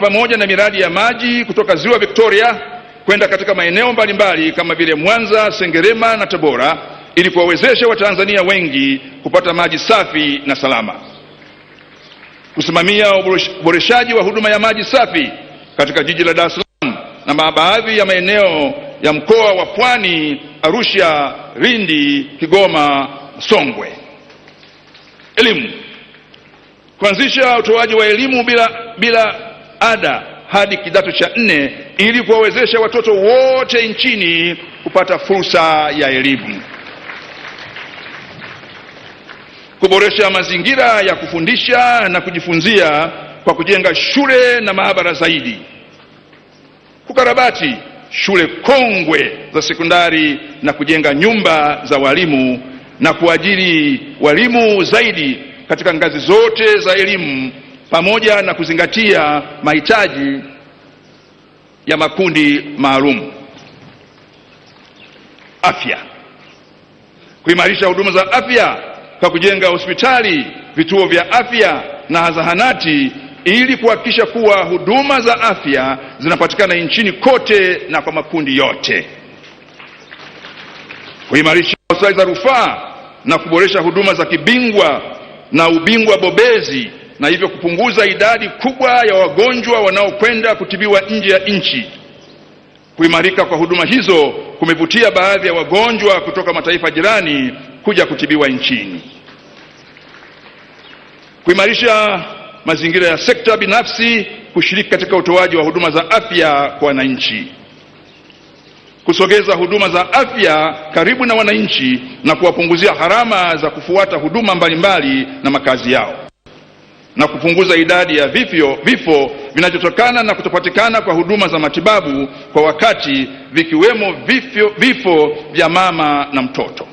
Pamoja na miradi ya maji kutoka Ziwa Victoria kwenda katika maeneo mbalimbali kama vile Mwanza, Sengerema na Tabora ili kuwawezesha Watanzania wengi kupata maji safi na salama. Kusimamia uboreshaji wa huduma ya maji safi katika jiji la Dar es Salaam na baadhi ya maeneo ya mkoa wa Pwani, Arusha, Lindi, Kigoma, Songwe. Elimu. Kuanzisha utoaji wa elimu bila ada hadi kidato cha 4 ili kuwawezesha watoto wote nchini kupata fursa ya elimu. Kuboresha mazingira ya kufundisha na kujifunzia kwa kujenga shule na maabara zaidi. Kukarabati shule kongwe za sekondari na kujenga nyumba za walimu na kuajiri walimu zaidi katika ngazi zote za elimu pamoja na kuzingatia mahitaji ya makundi maalum. Afya. Kuimarisha huduma za afya kwa kujenga hospitali, vituo vya afya na zahanati ili kuhakikisha kuwa huduma za afya zinapatikana nchini kote na kwa makundi yote. Kuimarisha hospitali za rufaa na kuboresha huduma za kibingwa na ubingwa bobezi na hivyo kupunguza idadi kubwa ya wagonjwa wanaokwenda kutibiwa nje ya nchi. Kuimarika kwa huduma hizo kumevutia baadhi ya wagonjwa kutoka mataifa jirani kuja kutibiwa nchini. Kuimarisha mazingira ya sekta binafsi kushiriki katika utoaji wa huduma za afya kwa wananchi. Kusogeza huduma za afya karibu na wananchi na kuwapunguzia gharama za kufuata huduma mbalimbali na makazi yao, na kupunguza idadi ya vifo vinavyotokana na kutopatikana kwa huduma za matibabu kwa wakati, vikiwemo vifo vya mama na mtoto.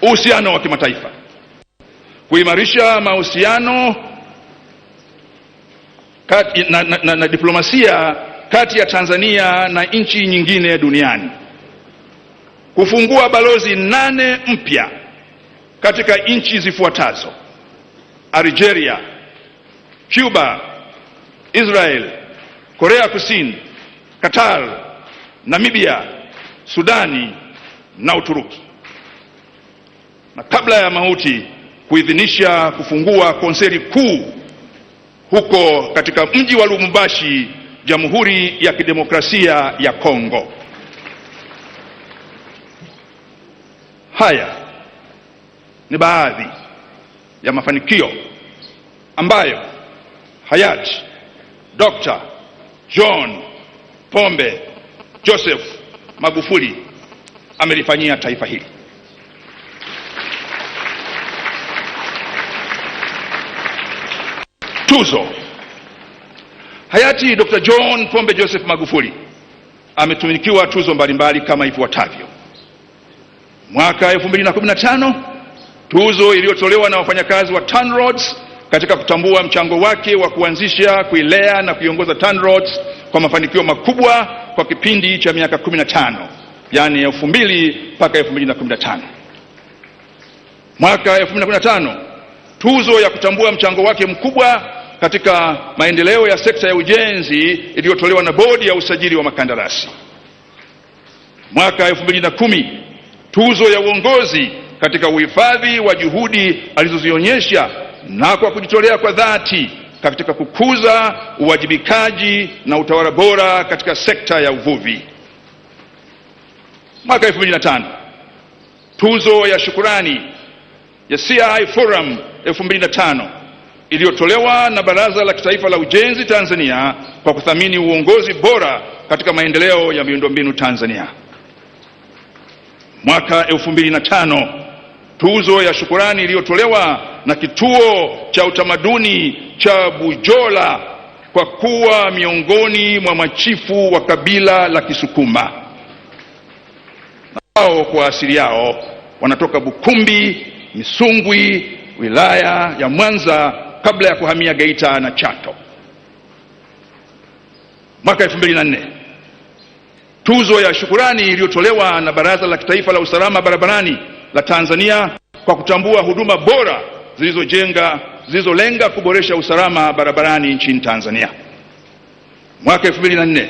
Uhusiano wa kimataifa. Kuimarisha mahusiano kati na diplomasia kati ya Tanzania na nchi nyingine duniani. Kufungua balozi 8 mpya katika nchi zifuatazo: Algeria, Cuba, Israel, Korea Kusini, Qatar, Namibia, Sudani na Uturuki. Na kabla ya mauti kuidhinisha kufungua konseri kuu huko katika mji wa Lubumbashi, Jamhuri ya Kidemokrasia ya Kongo. Haya ni baadhi ya mafanikio ambayo hayati Dr. John Pombe Joseph Magufuli amelifanyia taifa hili. Tuzo. Hayati Dr. John Pombe Joseph Magufuli ametunukiwa tuzo mbalimbali kama ifuatavyo. Mwaka 2015, tuzo iliyotolewa na wafanyakazi wa TANROADS katika kutambua mchango wake wa kuanzisha, kuilea na kuiongoza TANROADS kwa mafanikio makubwa kwa kipindi cha miaka 15, yani 2000 mpaka 2015. Mwaka 2015, tuzo ya kutambua mchango wake mkubwa katika maendeleo ya sekta ya ujenzi iliyotolewa na bodi ya usajili wa makandarasi. Mwaka 2010, tuzo ya uongozi katika uhifadhi wa juhudi alizozionyesha na kwa kujitolea kwa dhati katika kukuza uwajibikaji na utawala bora katika sekta ya uvuvi. Mwaka 2005, tuzo ya shukurani ya CI Forum 2005 iliyotolewa na Baraza la Kitaifa la Ujenzi Tanzania kwa kuthamini uongozi bora katika maendeleo ya miundombinu Tanzania. Mwaka 2005, tuzo ya shukurani iliyotolewa na Kituo cha Utamaduni cha Bujola kwa kuwa miongoni mwa machifu wa kabila la Kisukuma. Wao kwa asili yao wanatoka Bukumbi, Misungwi, wilaya ya Mwanza kabla ya kuhamia Geita na Chato. Mwaka 2004, tuzo ya shukurani iliyotolewa na Baraza la Kitaifa la Usalama Barabarani la Tanzania kwa kutambua huduma bora zilizojenga zilizolenga kuboresha usalama barabarani nchini Tanzania. Mwaka 2004,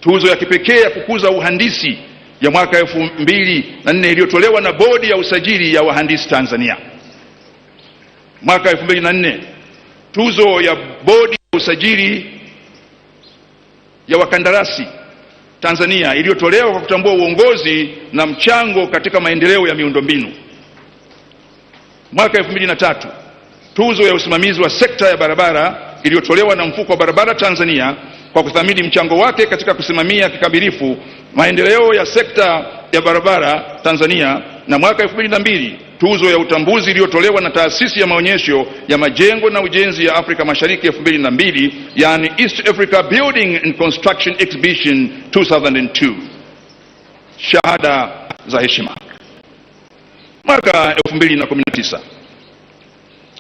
tuzo ya kipekee ya kukuza uhandisi ya mwaka 2004 iliyotolewa na Bodi ya Usajili ya Wahandisi Tanzania. Mwaka 2004, tuzo ya Bodi ya Usajili ya Wakandarasi Tanzania iliyotolewa kwa kutambua uongozi na mchango katika maendeleo ya miundombinu. Mwaka 2003, tuzo ya usimamizi wa sekta ya barabara iliyotolewa na Mfuko wa Barabara Tanzania kwa kuthamini mchango wake katika kusimamia kikamilifu maendeleo ya sekta ya barabara Tanzania. Na mwaka 2002, tuzo ya utambuzi iliyotolewa na Taasisi ya Maonyesho ya Majengo na Ujenzi ya Afrika Mashariki 2002, yani East Africa Building and Construction Exhibition 2002. Shahada za heshima. Mwaka 2019,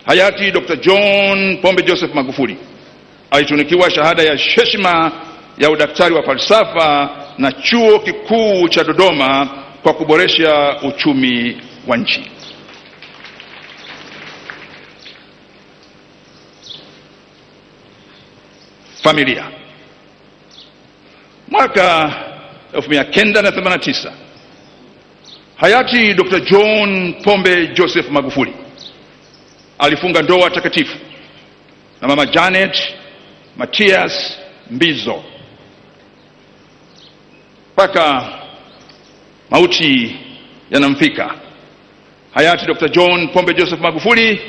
hayati Dr. John Pombe Joseph Magufuli alitunikiwa shahada ya heshima ya udaktari wa falsafa na Chuo Kikuu cha Dodoma kwa kuboresha uchumi wa nchi. Familia. Mwaka 1989, hayati Dr. John Pombe Joseph Magufuli alifunga ndoa takatifu na Mama Janet Matias Mbizo mpaka mauti yanamfika. Hayati Dr. John Pombe Joseph Magufuli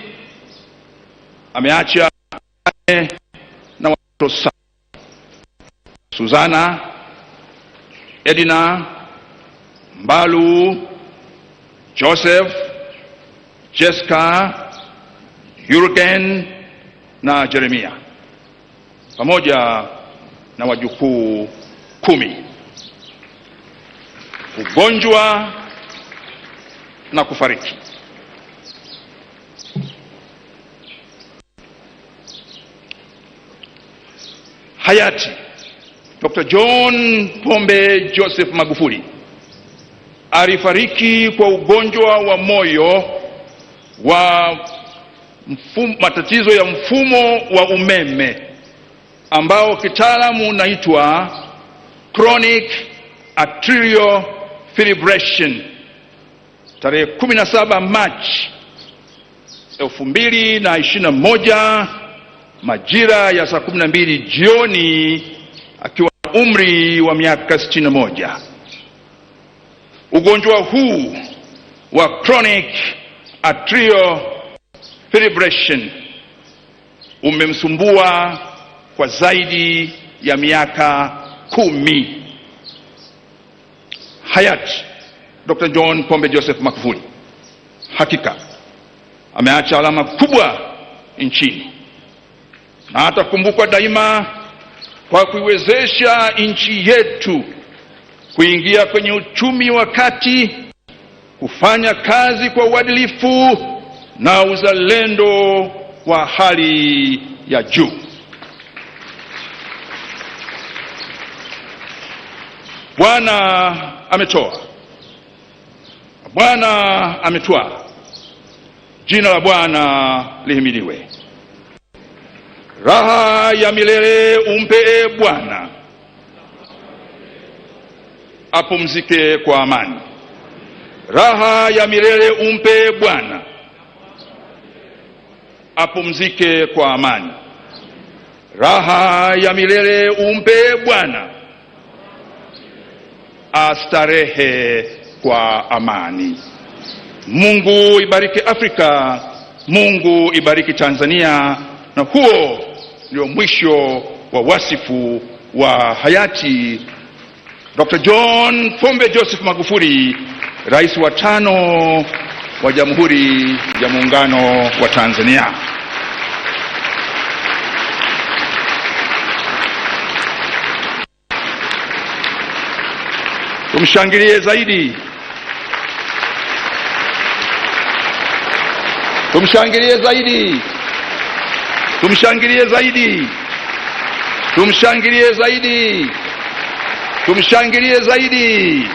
ameacha na watoto 7: Suzana, Edina, Mbalu, Joseph, Jessica, Jurgen na Jeremia, pamoja na wajukuu 10. Ugonjwa na kufariki. Hayati Dr. John Pombe Joseph Magufuli alifariki kwa ugonjwa wa moyo wa matatizo ya mfumo wa umeme ambao kitaalamu unaitwa chronic atrial fibrillation tarehe 17 Machi 2021 majira ya saa 12 jioni akiwa na umri wa miaka 61. Ugonjwa huu wa chronic atrial fibrillation umemsumbua kwa zaidi ya miaka 10. Hayati Dr. John Pombe Joseph Magufuli hakika ameacha alama kubwa nchini na atakumbukwa daima kwa kuiwezesha nchi yetu kuingia kwenye uchumi wa kati, kufanya kazi kwa uadilifu na uzalendo wa hali ya juu. Bwana ametoa, Bwana ametwaa, jina la Bwana lihimidiwe. Raha ya milele umpe Bwana, apumzike kwa amani. Raha ya milele umpe Bwana, apumzike kwa amani. Raha ya milele umpe Bwana, astarehe kwa amani. Mungu ibariki Afrika, Mungu ibariki Tanzania. Na huo ndio mwisho wa wasifu wa hayati Dr. John Pombe Joseph Magufuli, rais wa 5 wa Jamhuri ya Muungano wa Tanzania. Tumshangilie zaidi. Tumshangilie zaidi. Tumshangilie zaidi. Tumshangilie zaidi. Tumshangilie zaidi.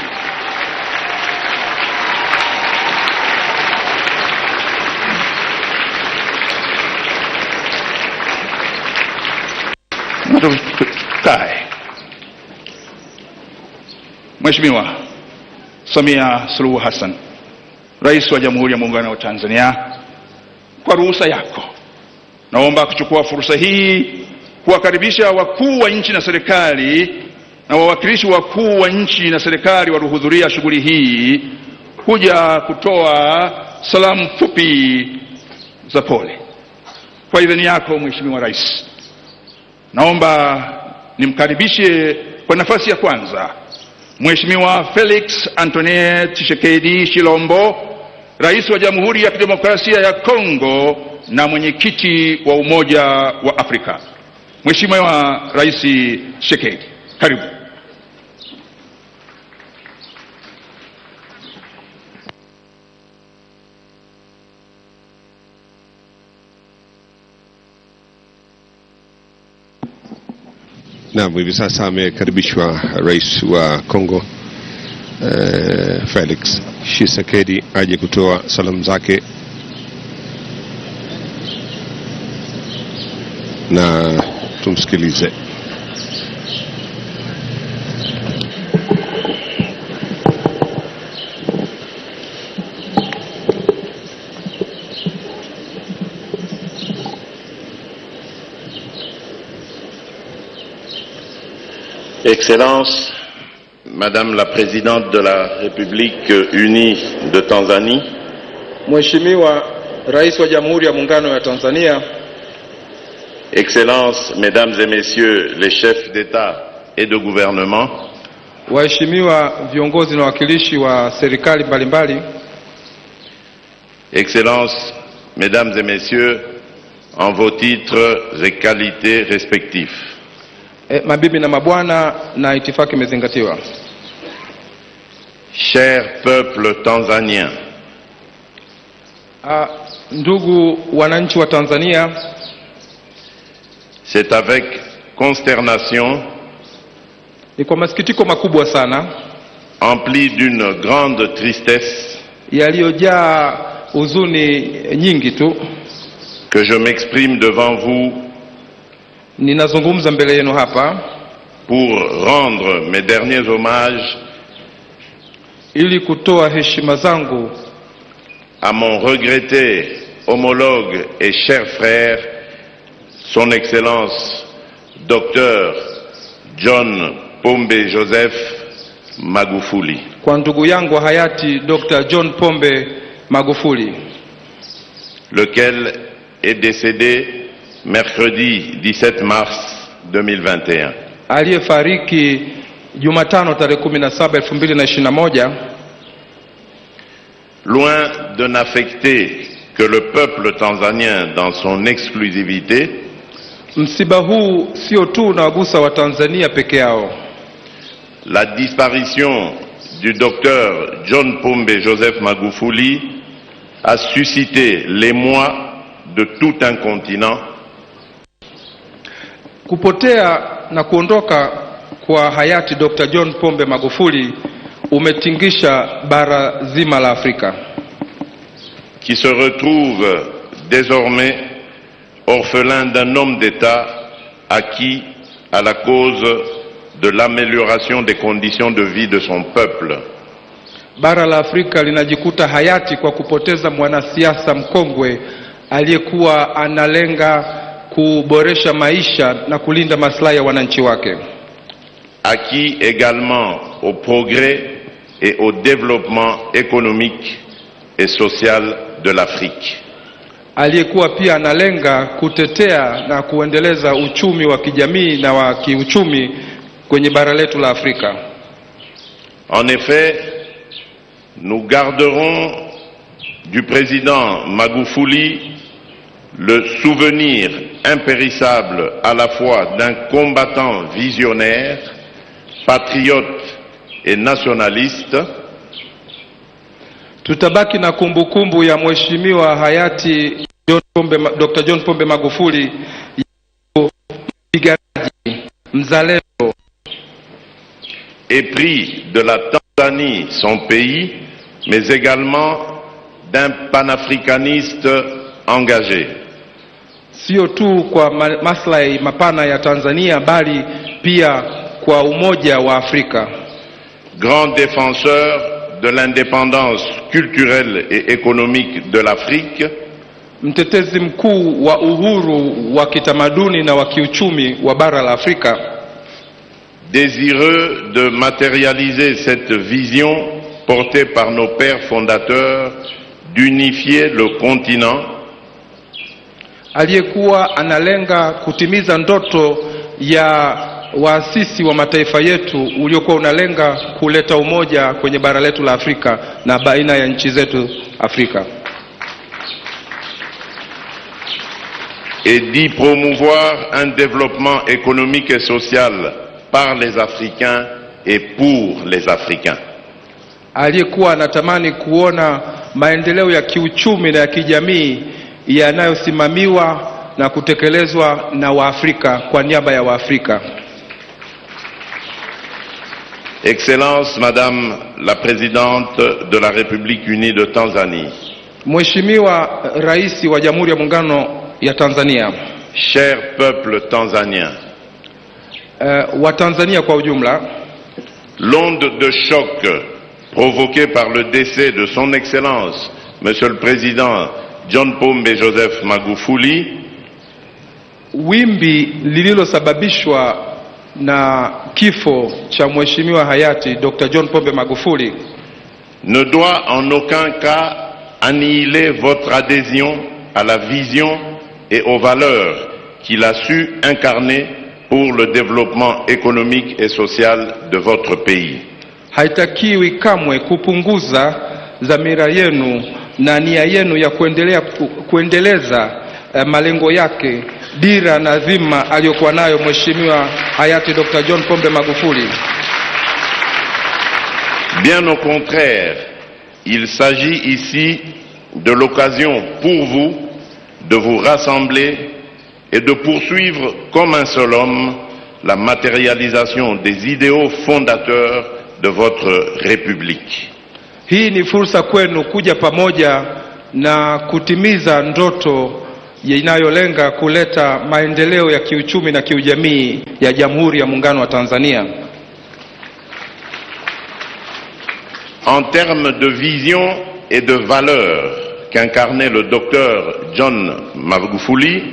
Tukae. Mheshimiwa Samia Suluhu Hassan, Rais wa Jamhuri ya Muungano wa Tanzania, kwa ruhusa yako naomba kuchukua fursa hii kuwakaribisha wakuu wa nchi na serikali na wawakilishi wakuu wa nchi na serikali waliohudhuria shughuli hii kuja kutoa salamu fupi za pole. Kwa idhini yako Mheshimiwa Rais, naomba nimkaribishe kwa nafasi ya kwanza Mheshimiwa Felix Antoine Tshisekedi Tshilombo, Rais wa Jamhuri ya Kidemokrasia ya Kongo na mwenyekiti wa Umoja wa Afrika. Mheshimiwa Rais Tshisekedi, karibu. Naam, hivi sasa amekaribishwa Rais wa Kongo Felix Tshisekedi aje kutoa salamu zake na tumsikilize. Excellence, Madame la Présidente de la République Unie de Tanzanie, Mheshimiwa Rais wa Jamhuri ya Muungano wa Tanzania, Excellences, Mesdames et Messieurs les chefs d'État et de gouvernement, waheshimiwa viongozi na wawakilishi wa serikali mbalimbali, Excellences, Mesdames et Messieurs, en vos titres et qualités respectifs. Mabibi na mabwana, na itifaki imezingatiwa. Cher peuple tanzanien, Ndugu wananchi wa Tanzania, c'est avec consternation, ni kwa masikitiko makubwa sana, empli d'une grande tristesse, yaliyojaa huzuni nyingi tu, que je m'exprime devant vous ninazungumza mbele yenu hapa pour rendre mes derniers hommages ili kutoa heshima zangu à mon regretté homologue et cher frère, son Excellence Dr John Pombe Joseph Magufuli, kwa ndugu yangu hayati Dr. John Pombe Magufuli, lequel est décédé mercredi 17 mars 2021. Aliyefariki Jumatano tarehe 17 2021. Loin de n'affecter que le peuple tanzanien dans son exclusivité, Msiba huu sio tu unawagusa Watanzania peke yao. La disparition du docteur John Pombe Joseph Magufuli a suscité l'émoi de tout un continent. Kupotea na kuondoka kwa hayati Dr. John Pombe Magufuli umetingisha bara zima la Afrika, qui se retrouve désormais orphelin d'un homme d'État acquis à la cause de l'amélioration des conditions de vie de son peuple. Bara la Afrika linajikuta hayati kwa kupoteza mwanasiasa mkongwe aliyekuwa analenga kuboresha maisha na kulinda maslahi ya wananchi wake. Acquis également au progrès et au développement économique et social de l'Afrique. Aliyekuwa pia analenga kutetea na kuendeleza uchumi wa kijamii na wa kiuchumi kwenye bara letu la Afrika. En effet, nous garderons du président Magufuli le souvenir impérissable à la fois d'un combattant visionnaire, patriote et nationaliste, Tutabaki na kumbukumbu ya mheshimiwa hayati John Pombe, Dr. John Pombe Magufuli, mpiganaji mzalendo, épris de la Tanzanie, son pays, mais également d'un panafricaniste engagé. sio tu kwa maslahi mapana ya Tanzania bali pia kwa umoja wa Afrika. Grand défenseur de l'indépendance culturelle et économique de l'Afrique, mtetezi mkuu wa uhuru wa kitamaduni na wa kiuchumi wa bara la Afrika, désireux de matérialiser cette vision portée par nos pères fondateurs d'unifier le continent, aliyekuwa analenga kutimiza ndoto ya waasisi wa mataifa yetu uliokuwa unalenga kuleta umoja kwenye bara letu la Afrika na baina ya nchi zetu Afrika, et d'y promouvoir un développement économique et social par les Africains et pour les Africains. Aliyekuwa anatamani kuona maendeleo ya kiuchumi na ya kijamii yanayosimamiwa na kutekelezwa na Waafrika kwa niaba ya Waafrika. Excellence Madame la Présidente de la République Unie de Tanzanie, Mheshimiwa Rais wa Jamhuri ya Muungano ya Tanzania, cher peuple tanzanien, wa Tanzania kwa ujumla, l'onde de choc provoquée par le décès de son Excellence Monsieur le Président John Pombe Joseph Magufuli, wimbi lililosababishwa na kifo cha Mheshimiwa hayati Dr. John Pombe Magufuli ne doit en aucun cas annihiler votre adhésion à la vision et aux valeurs qu'il a su incarner pour le développement économique et social de votre pays. Haitakiwi kamwe kupunguza dhamira yenu na nia yenu ya kuendeleza malengo yake, dira na dhima aliyokuwa nayo Mheshimiwa hayati Dr. John Pombe Magufuli. Bien au contraire, il s'agit ici de l'occasion pour vous de vous rassembler et de poursuivre comme un seul homme la matérialisation des idéaux fondateurs de votre République. Hii ni fursa kwenu kuja pamoja na kutimiza ndoto inayolenga kuleta maendeleo ya kiuchumi na kiujamii ya Jamhuri ya Muungano wa Tanzania. En termes de vision et de valeur qu'incarnait le docteur John Magufuli,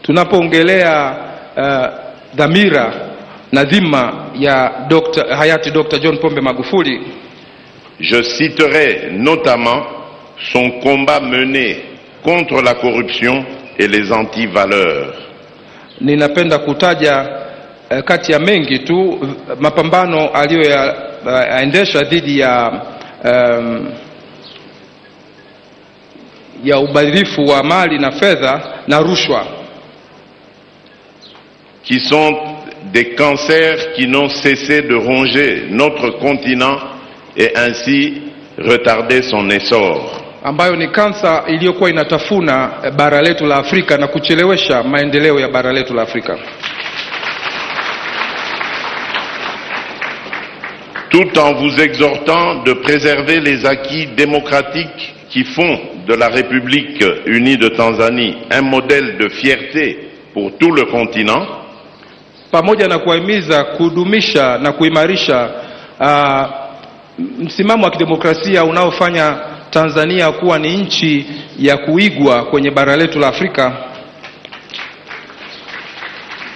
tunapoongelea dhamira na dhima ya hayati Dr. John Pombe Magufuli, je citerai notamment son combat mené contre la corruption et les antivaleurs. Ninapenda kutaja kati ya mengi tu mapambano aliyoyaendesha dhidi ya ubadhirifu wa mali na fedha na rushwa, qui sont des cancers qui n'ont cessé de ronger notre continent et ainsi retarder son essor, ambayo ni kansa iliyokuwa inatafuna bara letu la Afrika na kuchelewesha maendeleo ya bara letu la Afrika. Tout en vous exhortant de préserver les acquis démocratiques qui font de la République unie de Tanzanie un modèle de fierté pour tout le continent, pamoja na kuhimiza kudumisha na kuimarisha msimamo wa kidemokrasia unaofanya Tanzania kuwa ni nchi ya kuigwa kwenye bara letu la Afrika.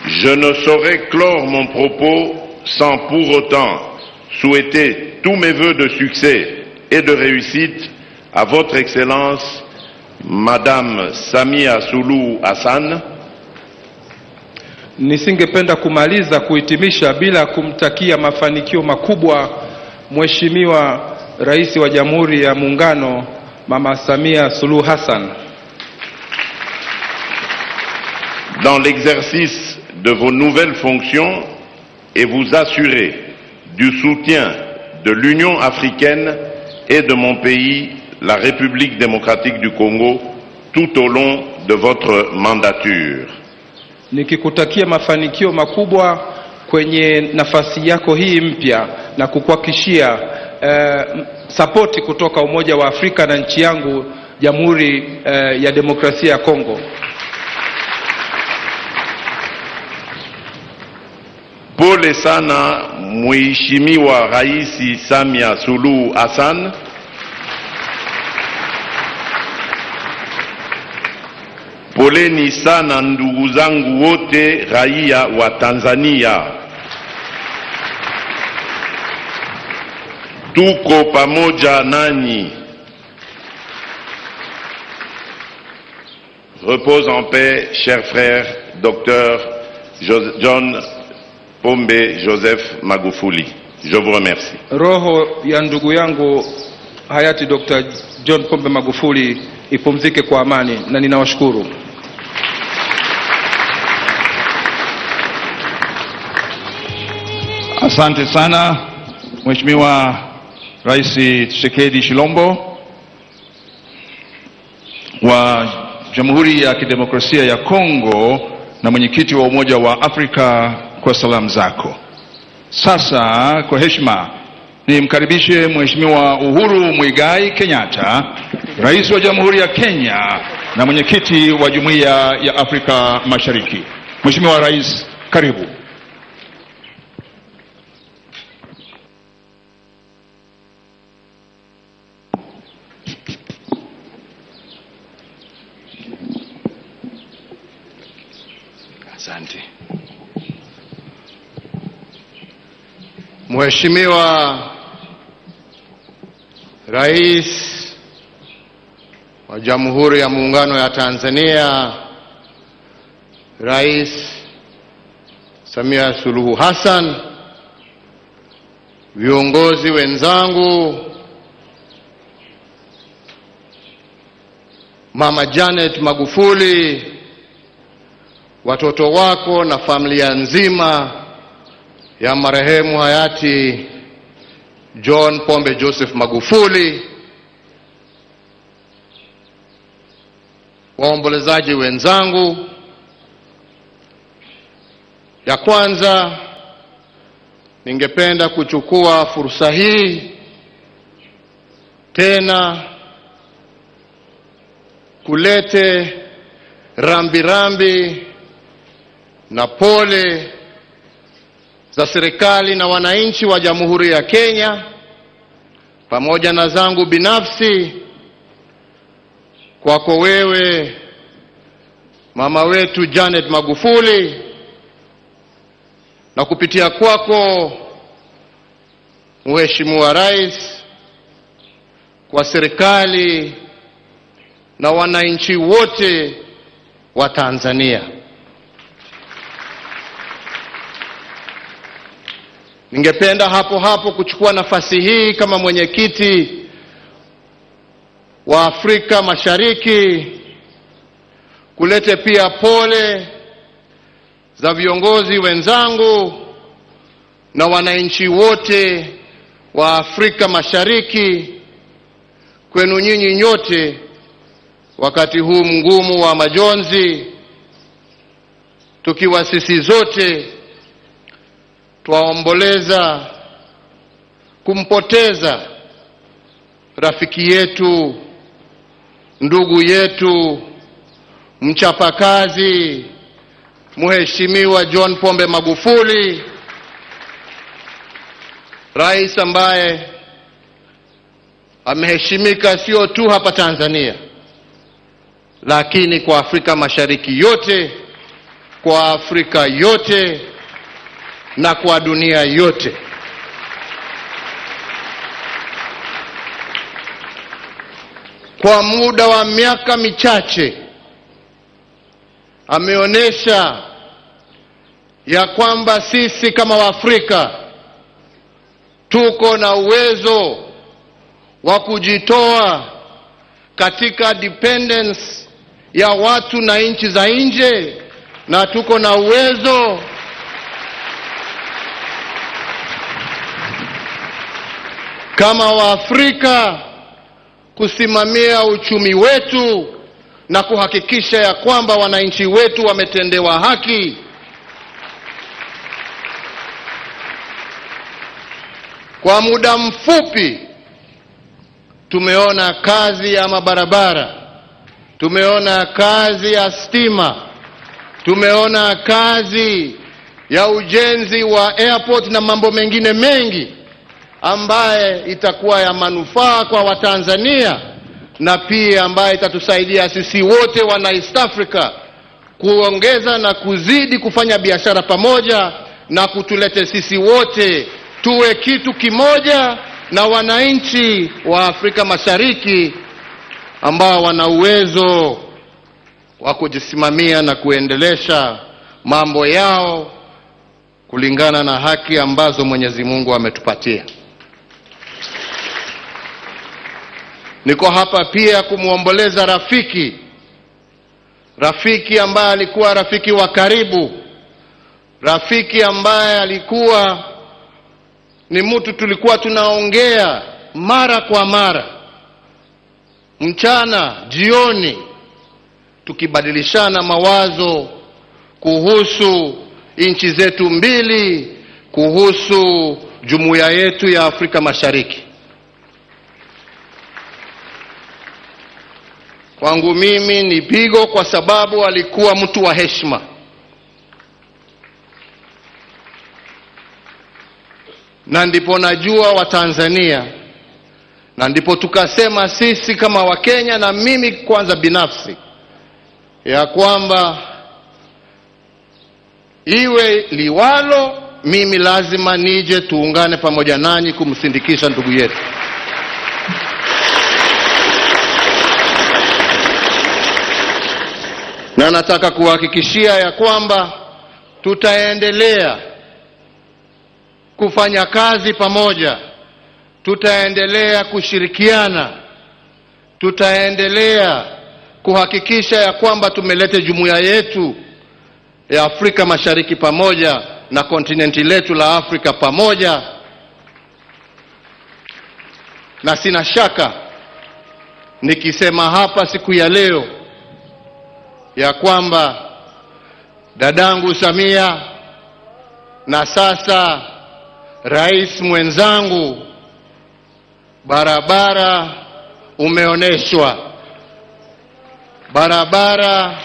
Je ne saurais clore mon propos sans pour autant souhaiter tous mes vœux de succès et de réussite à votre Excellence Madame Samia Suluhu Hassan. Nisingependa kumaliza kuhitimisha bila kumtakia mafanikio makubwa Mheshimiwa Rais wa Jamhuri ya Muungano Mama Samia Suluhu Hassan. Dans l'exercice de vos nouvelles fonctions et vous assurer du soutien de l'Union africaine et de mon pays, la République démocratique du Congo, tout au long de votre mandature. Nikikutakia mafanikio makubwa kwenye nafasi yako hii mpya na kukuhakikishia sapoti kutoka Umoja wa Afrika na nchi yangu Jamhuri ya Demokrasia ya Kongo. Pole sana Mheshimiwa Rais Samia Suluhu Hassan. Poleni sana ndugu zangu wote raia wa Tanzania. Tuko pamoja nanyi. Repose en paix, cher frère, docteur John Pombe Joseph Magufuli. Je vous remercie. Roho ya ndugu yangu hayati Dr. John Pombe Magufuli ipumzike kwa amani, na ninawashukuru. Asante sana Mheshimiwa Rais Tshisekedi Tshilombo wa Jamhuri ya Kidemokrasia ya Kongo na mwenyekiti wa Umoja wa Afrika kwa salamu zako. Sasa kwa heshima nimkaribishe Mheshimiwa Uhuru Muigai Kenyatta, Rais wa Jamhuri ya Kenya na mwenyekiti wa Jumuiya ya Afrika Mashariki. Mheshimiwa Rais, karibu. Asante. Mheshimiwa Rais wa Jamhuri ya Muungano ya Tanzania, Rais Samia Suluhu Hassan, viongozi wenzangu, Mama Janet Magufuli, watoto wako na familia nzima ya marehemu hayati John Pombe Joseph Magufuli, waombolezaji wenzangu, ya kwanza ningependa kuchukua fursa hii tena kulete rambirambi na pole za serikali na wananchi wa Jamhuri ya Kenya pamoja na zangu binafsi kwako wewe mama wetu Janet Magufuli, na kupitia kwako Mheshimiwa Rais, kwa serikali na wananchi wote wa Tanzania. Ningependa hapo hapo kuchukua nafasi hii kama mwenyekiti wa Afrika Mashariki kulete pia pole za viongozi wenzangu na wananchi wote wa Afrika Mashariki kwenu nyinyi nyote wakati huu mgumu wa majonzi, tukiwa sisi zote twaomboleza kumpoteza rafiki yetu, ndugu yetu, mchapakazi Mheshimiwa John Pombe Magufuli, rais ambaye ameheshimika sio tu hapa Tanzania lakini kwa Afrika Mashariki yote, kwa Afrika yote na kwa dunia yote. Kwa muda wa miaka michache ameonesha ya kwamba sisi kama Waafrika tuko na uwezo wa kujitoa katika dependence ya watu na nchi za nje, na tuko na uwezo kama Waafrika kusimamia uchumi wetu na kuhakikisha ya kwamba wananchi wetu wametendewa haki. Kwa muda mfupi tumeona kazi ya mabarabara, tumeona kazi ya stima, tumeona kazi ya ujenzi wa airport na mambo mengine mengi ambaye itakuwa ya manufaa kwa Watanzania na pia ambaye itatusaidia sisi wote wana East Africa kuongeza na kuzidi kufanya biashara pamoja na kutulete sisi wote tuwe kitu kimoja na wananchi wa Afrika Mashariki ambao wana uwezo wa kujisimamia na kuendelesha mambo yao kulingana na haki ambazo Mwenyezi Mungu ametupatia. Niko hapa pia kumuomboleza rafiki ambaye alikuwa rafiki wa karibu, rafiki ambaye alikuwa ni mtu tulikuwa tunaongea mara kwa mara, mchana, jioni, tukibadilishana mawazo kuhusu nchi zetu mbili, kuhusu jumuiya yetu ya Afrika Mashariki. Kwangu mimi ni pigo kwa sababu alikuwa mtu wa heshima. Na ndipo najua Watanzania, na ndipo tukasema sisi kama Wakenya na mimi kwanza binafsi, ya kwamba iwe liwalo, mimi lazima nije tuungane pamoja nanyi kumsindikisha ndugu yetu. Na nataka kuhakikishia ya kwamba tutaendelea kufanya kazi pamoja, tutaendelea kushirikiana, tutaendelea kuhakikisha ya kwamba tumeleta jumuiya yetu ya Afrika Mashariki pamoja na kontinenti letu la Afrika pamoja. Na sina shaka nikisema hapa siku ya leo ya kwamba dadangu Samia na sasa rais mwenzangu, barabara umeoneshwa, barabara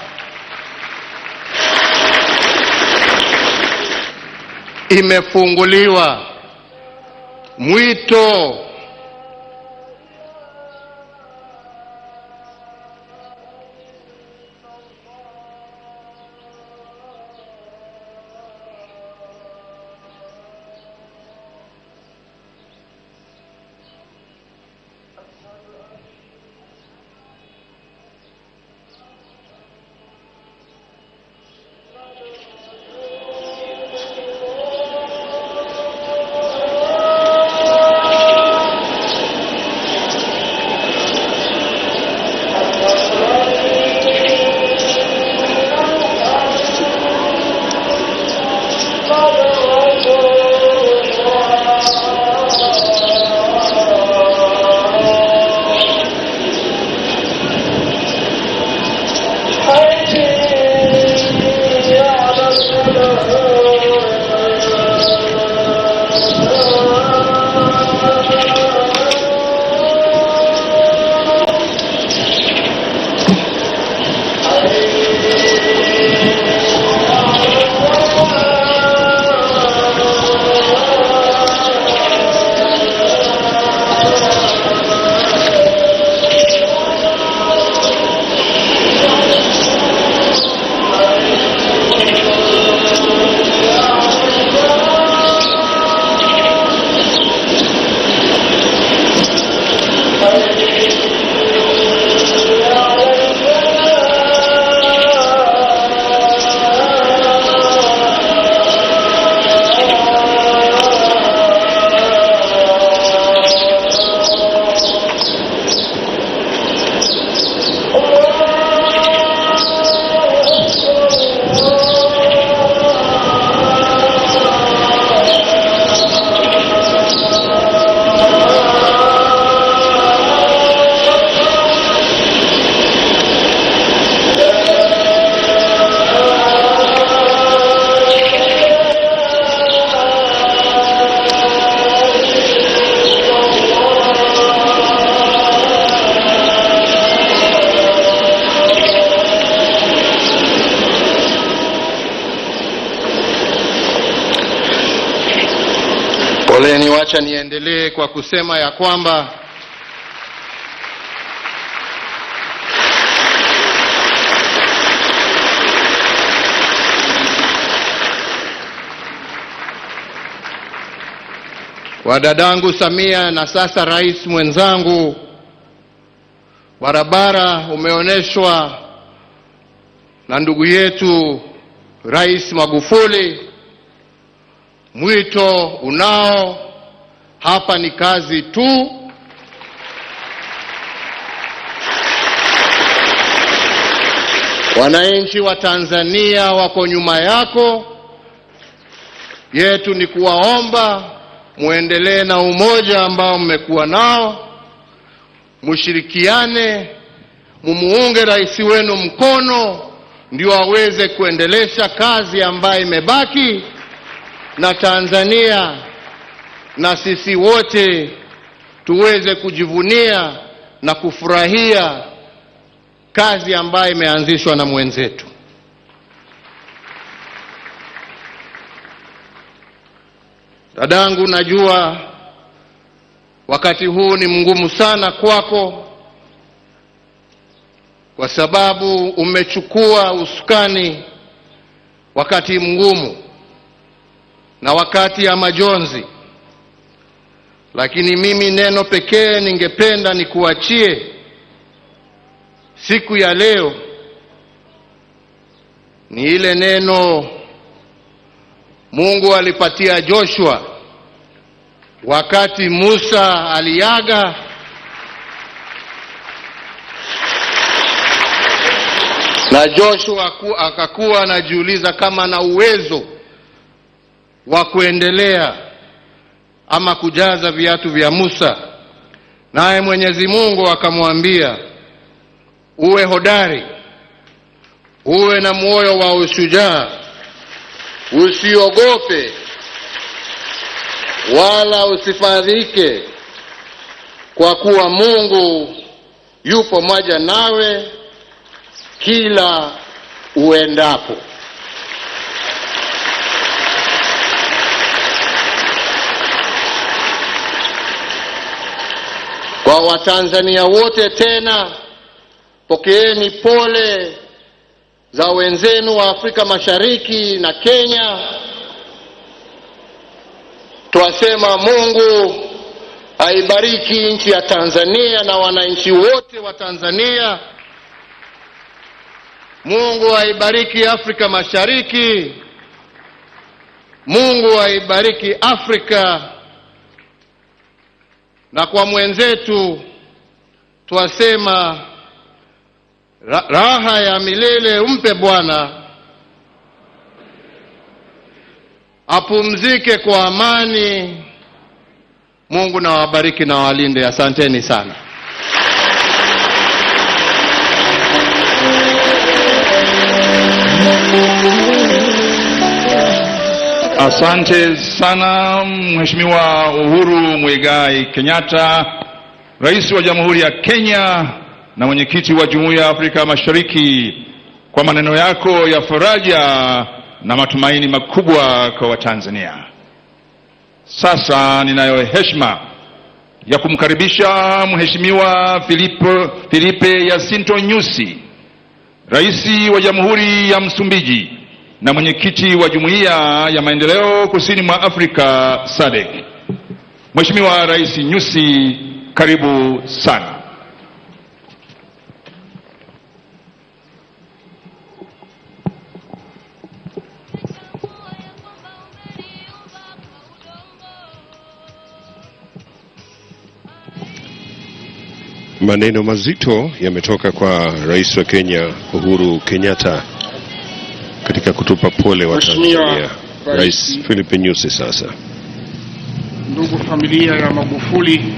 imefunguliwa, mwito Poleni, wacha niendelee kwa kusema ya kwamba kwa dadangu Samia na sasa rais mwenzangu, barabara umeoneshwa na ndugu yetu Rais Magufuli. Mwito unao hapa, ni kazi tu. Wananchi wa Tanzania wako nyuma yako. Yetu ni kuwaomba muendelee na umoja ambao mmekuwa nao, mushirikiane, mumuunge rais wenu mkono ndio aweze kuendelesha kazi ambayo imebaki, na Tanzania na sisi wote tuweze kujivunia na kufurahia kazi ambayo imeanzishwa na mwenzetu. Dadangu, najua wakati huu ni mgumu sana kwako, kwa sababu umechukua usukani wakati mgumu na wakati ya majonzi. Lakini mimi neno pekee ningependa nikuachie siku ya leo ni ile neno Mungu alipatia Joshua wakati Musa aliaga, na Joshua akakuwa anajiuliza kama ana uwezo wa kuendelea ama kujaza viatu vya Musa. Naye Mwenyezi Mungu akamwambia, uwe hodari, uwe na moyo wa ushujaa, usiogope wala usifadhike, kwa kuwa Mungu yupo pamoja nawe kila uendapo. Kwa Watanzania wote tena, pokeeni pole za wenzenu wa Afrika Mashariki na Kenya. Twasema Mungu aibariki nchi ya Tanzania na wananchi wote wa Tanzania. Mungu aibariki Afrika Mashariki. Mungu aibariki Afrika. Na kwa mwenzetu twasema raha ya milele umpe Bwana, apumzike kwa amani. Mungu na wabariki na walinde. Asanteni sana. Asante sana Mheshimiwa Uhuru Muigai Kenyatta, Rais wa Jamhuri ya Kenya na mwenyekiti wa Jumuiya ya Afrika Mashariki, kwa maneno yako ya faraja na matumaini makubwa kwa Watanzania. Sasa ninayo heshima ya kumkaribisha Mheshimiwa Filipe Jacinto Nyusi, Rais wa Jamhuri ya Msumbiji na mwenyekiti wa Jumuiya ya Maendeleo Kusini mwa Afrika SADC. Mheshimiwa Rais Nyusi, karibu sana. Maneno mazito yametoka kwa Rais wa Kenya Uhuru Kenyatta katika kutupa pole wa Tanzania. Rais Filipe Nyusi sasa. Ndugu familia ya Magufuli,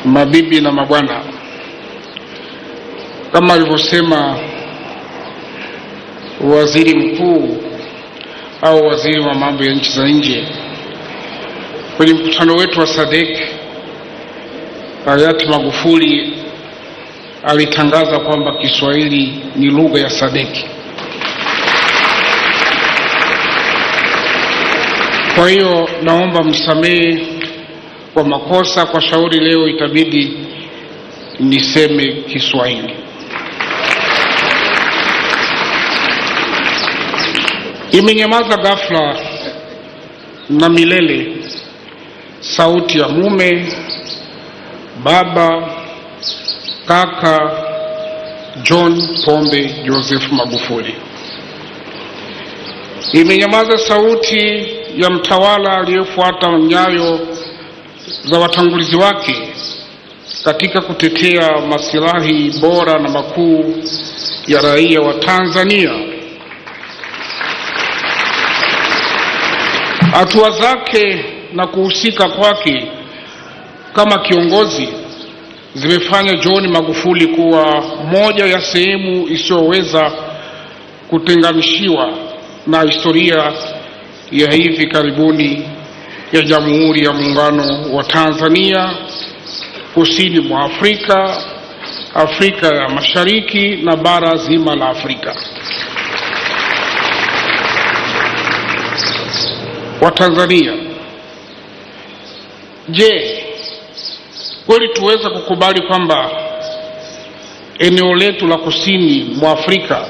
mabibi na mabwana, kama alivyosema waziri mkuu au waziri wa mambo ya nchi za nje kwenye mkutano wetu wa SADC, hayati Magufuli alitangaza kwamba Kiswahili ni lugha ya SADC. Kwa hiyo naomba msamehe kwa makosa, kwa shauri leo itabidi niseme Kiswahili. Imenyamaza ghafla na milele sauti ya mume, baba, kaka John Pombe Joseph Magufuli. Imenyamaza sauti ya mtawala aliyefuata nyayo za watangulizi wake katika kutetea masilahi bora na makuu ya raia wa Tanzania. Hatua zake na kuhusika kwake kama kiongozi zimefanya John Magufuli kuwa moja ya sehemu isiyoweza kutenganishiwa na historia ya hivi karibuni ya Jamhuri ya Muungano wa Tanzania, kusini mwa Afrika, Afrika ya Mashariki na bara zima la Afrika. Wa Tanzania, je, kweli tuweza kukubali kwamba eneo letu la kusini mwa Afrika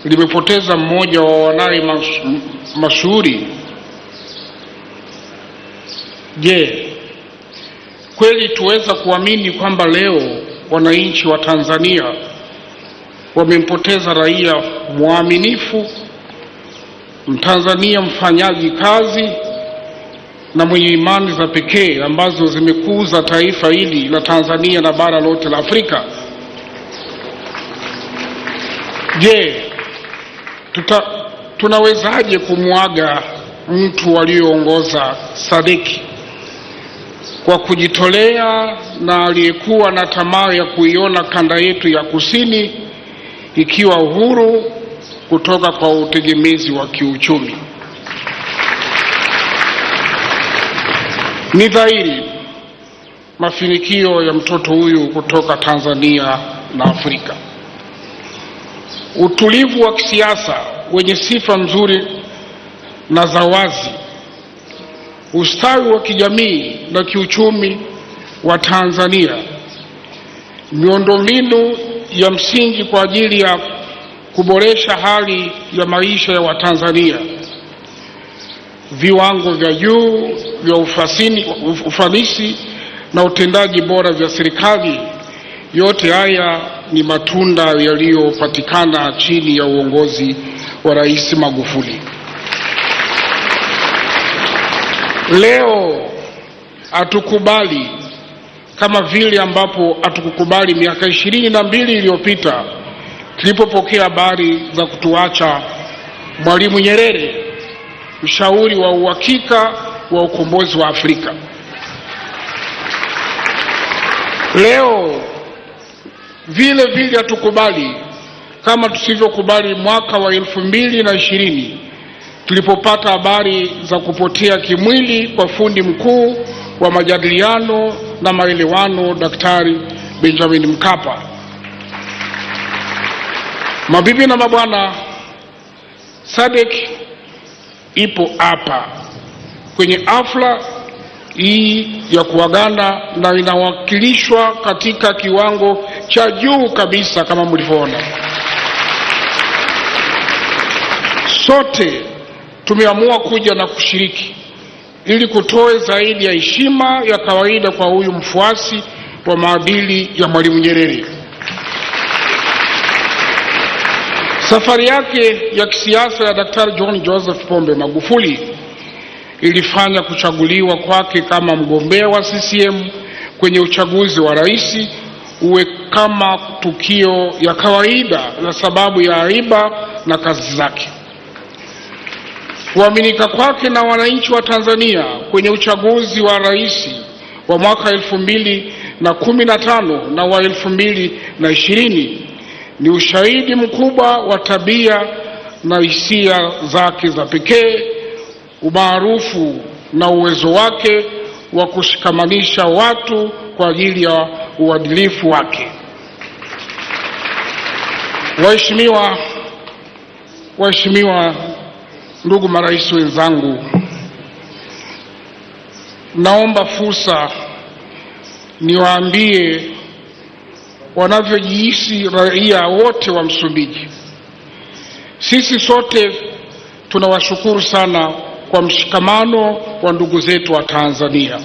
limepoteza mmoja wa wanawe mashuhuri? Je, kweli tuweza kuamini kwamba leo wananchi wa Tanzania wamempoteza raia mwaminifu, Mtanzania mfanyaji kazi na mwenye imani za pekee ambazo zimekuza taifa hili la Tanzania na bara lote la Afrika? Je, tunawezaje kumwaga mtu aliyeongoza SADC kwa kujitolea na aliyekuwa na tamaa ya kuiona kanda yetu ya kusini ikiwa uhuru kutoka kwa utegemezi wa kiuchumi? Ni dhahiri mafanikio ya mtoto huyu kutoka Tanzania na Afrika. Utulivu wa kisiasa wenye sifa nzuri na za wazi, ustawi wa kijamii na kiuchumi wa Tanzania, miundombinu ya msingi kwa ajili ya kuboresha hali ya maisha ya Watanzania, viwango vya juu vya ufanisi na utendaji bora vya serikali, yote haya ni matunda yaliyopatikana chini ya uongozi wa Rais Magufuli. Leo hatukubali kama vile ambapo hatukukubali miaka 22 iliyopita tulipopokea habari za kutuacha Mwalimu Nyerere, mshauri wa uhakika wa ukombozi wa Afrika. Leo vile vile hatukubali kama tusivyokubali mwaka wa 2020 tulipopata habari za kupotea kimwili kwa fundi mkuu wa majadiliano na maelewano Daktari Benjamin Mkapa. Mabibi na mabwana, SADC ipo hapa kwenye hafla hii ya kuagana na inawakilishwa katika kiwango cha juu kabisa kama mlivyoona. Sote tumeamua kuja na kushiriki ili kutoe zaidi ya heshima ya kawaida kwa huyu mfuasi wa maadili ya Mwalimu Nyerere. Safari yake ya kisiasa ya Daktari John Joseph Pombe Magufuli ilifanya kuchaguliwa kwake kama mgombea wa CCM kwenye uchaguzi wa rais uwe kama tukio ya kawaida na sababu ya aiba na kazi zake. Kuaminika kwake na wananchi wa Tanzania kwenye uchaguzi wa rais wa mwaka 2015 na wa 2020 ni ushahidi mkubwa wa tabia na hisia zake za pekee, umaarufu na uwezo wake wa kushikamanisha watu kwa ajili ya uadilifu wake. Waheshimiwa ndugu marais wenzangu, Naomba fursa niwaambie wanavyojihisi raia wote wa Msumbiji. Sisi sote tunawashukuru sana kwa mshikamano wa ndugu zetu wa Tanzania.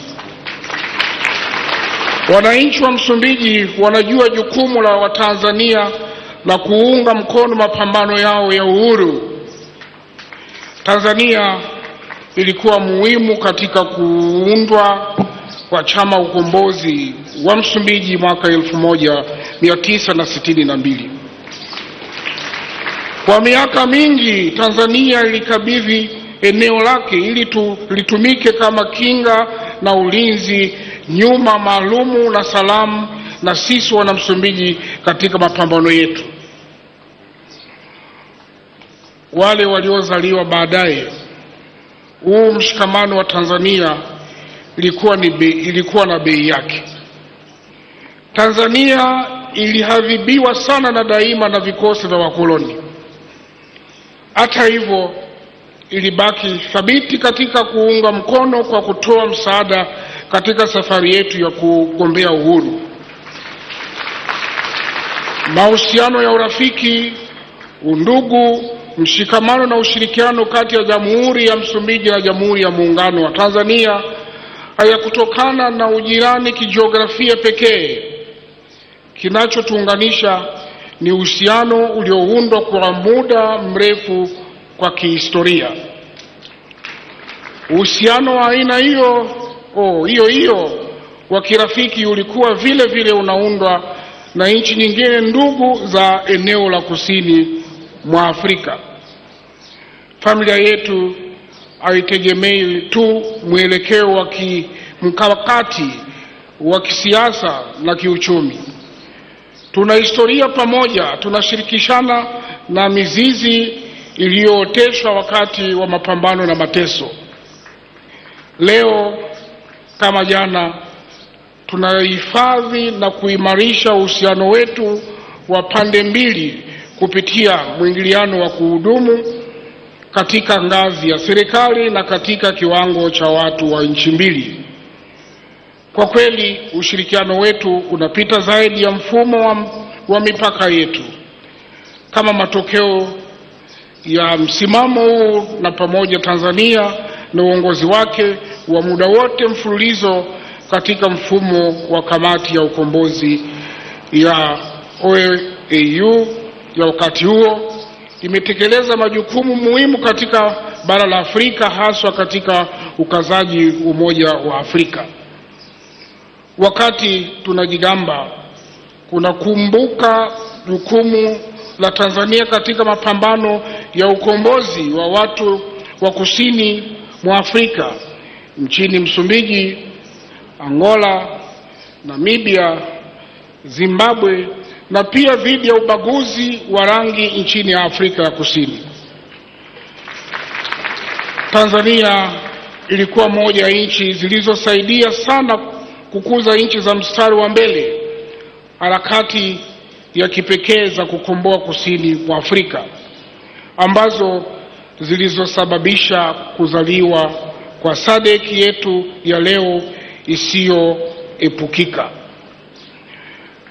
Wananchi wa Msumbiji wanajua jukumu la Watanzania la kuunga mkono mapambano yao ya uhuru. Tanzania ilikuwa muhimu katika kuundwa kwa Chama Ukombozi wa Msumbiji mwaka 1962. Kwa miaka mingi Tanzania ilikabidhi eneo lake ili litumike kama kinga na ulinzi nyuma maalumu na salamu na sisi wana Msumbiji katika mapambano yetu. Wale waliozaliwa baadaye, huu mshikamano wa Tanzania ilikuwa na bei yake. Tanzania ilihadhibiwa sana na daima na vikosi vya wakoloni. Hata hivyo, ilibaki thabiti katika kuunga mkono kwa kutoa msaada katika safari yetu ya kugombea uhuru. Mahusiano ya urafiki, undugu, mshikamano na ushirikiano kati ya Jamhuri ya Msumbiji na Jamhuri ya Muungano wa Tanzania hayakutokana na ujirani kijiografia pekee. Kinachotuunganisha ni uhusiano ulioundwa kwa muda mrefu kwa kihistoria. Uhusiano wa aina hiyo hiyo wa kirafiki ulikuwa vile vile unaundwa na nchi nyingine ndugu za eneo la kusini mwa Afrika. Familia yetu haitegemei tu mwelekeo wa kimkakati wa kisiasa na kiuchumi. Tuna historia pamoja, tunashirikishana na mizizi iliyooteshwa wakati wa mapambano na mateso. Leo kama jana, tunahifadhi na kuimarisha uhusiano wetu wa pande mbili kupitia mwingiliano wa kuhudumu katika ngazi ya serikali na katika kiwango cha watu wa nchi mbili. Kwa kweli ushirikiano wetu unapita zaidi ya mfumo wa mipaka yetu. Kama matokeo ya msimamo huu na pamoja, Tanzania na uongozi wake wa muda wote mfululizo katika mfumo wa kamati ya ukombozi ya OAU ya wakati huo imetekeleza majukumu muhimu katika bara la Afrika, haswa katika ukazaji umoja wa Afrika. Wakati tunajigamba kunakumbuka jukumu la Tanzania katika mapambano ya ukombozi wa watu wa kusini mwa Afrika, nchini Msumbiji, Angola, Namibia, Zimbabwe na pia dhidi ya ubaguzi wa rangi nchini Afrika ya Kusini. Tanzania ilikuwa moja ya nchi zilizosaidia sana kukuza nchi za mstari wa mbele harakati ya kipekee za kukomboa kusini mwa Afrika ambazo zilizosababisha kuzaliwa kwa SADC yetu ya leo isiyoepukika.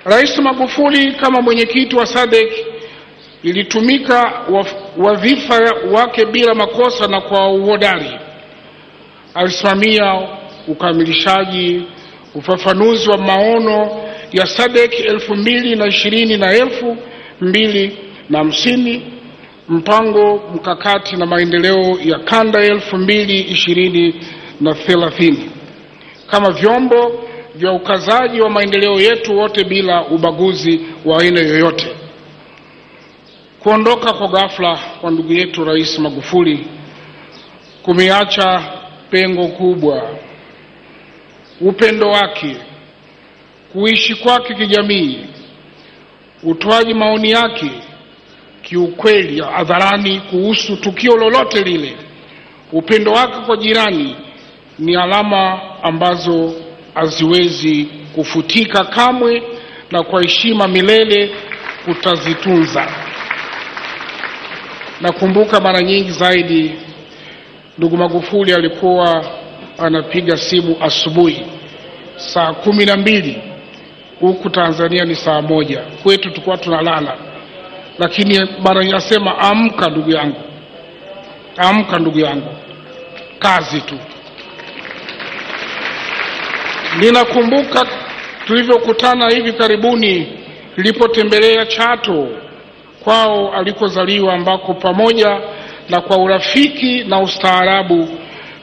Rais Magufuli kama mwenyekiti wa SADC ilitumika wadhifa wake bila makosa na kwa uhodari. Alisimamia ukamilishaji, ufafanuzi wa maono ya SADC 2020 na 2050, mpango mkakati na maendeleo ya kanda 2020 na 30 kama vyombo vya ukazaji wa maendeleo yetu wote bila ubaguzi wa aina yoyote. Kuondoka kwa ghafla kwa ndugu yetu Rais Magufuli kumeacha pengo kubwa. Upendo wake, kuishi kwake kijamii, utoaji maoni yake kiukweli hadharani kuhusu tukio lolote lile, upendo wake kwa jirani ni alama ambazo haziwezi kufutika kamwe, na kwa heshima milele kutazitunza. Nakumbuka mara nyingi zaidi ndugu Magufuli alikuwa anapiga simu asubuhi saa 12, huku Tanzania ni saa 1, kwetu tulikuwa tunalala, lakini mara yasema amka ndugu yangu, amka ndugu yangu, kazi tu. Ninakumbuka tulivyokutana hivi karibuni nilipotembelea Chato kwao alikozaliwa, ambako pamoja na kwa urafiki na ustaarabu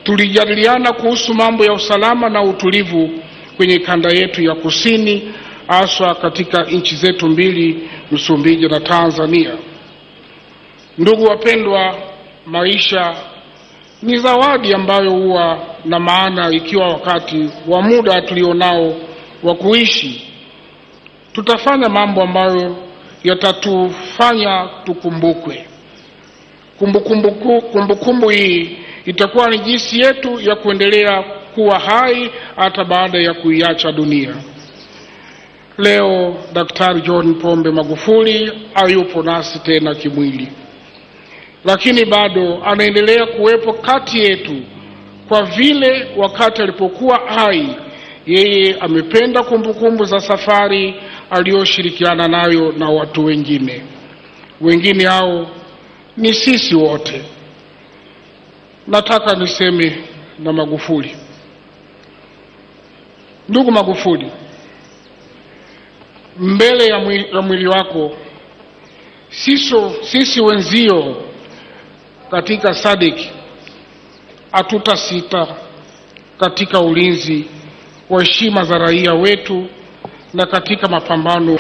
tulijadiliana kuhusu mambo ya usalama na utulivu kwenye kanda yetu ya kusini, haswa katika nchi zetu mbili, Msumbiji na Tanzania. Ndugu wapendwa, maisha ni zawadi ambayo huwa na maana ikiwa wakati wa muda tulionao wa kuishi tutafanya mambo ambayo yatatufanya tukumbukwe. Kumbukumbu hii itakuwa ni jinsi yetu ya kuendelea kuwa hai hata baada ya kuiacha dunia. Leo Daktari John Pombe Magufuli hayupo nasi tena kimwili, lakini bado anaendelea kuwepo kati yetu, kwa vile wakati alipokuwa hai yeye amependa kumbukumbu za safari aliyoshirikiana nayo na watu wengine. Wengine hao ni sisi wote. Nataka niseme na Magufuli. Ndugu Magufuli, mbele ya mwili wako sisi wenzio katika SADC hatutasita katika ulinzi wa heshima za raia wetu na katika mapambano.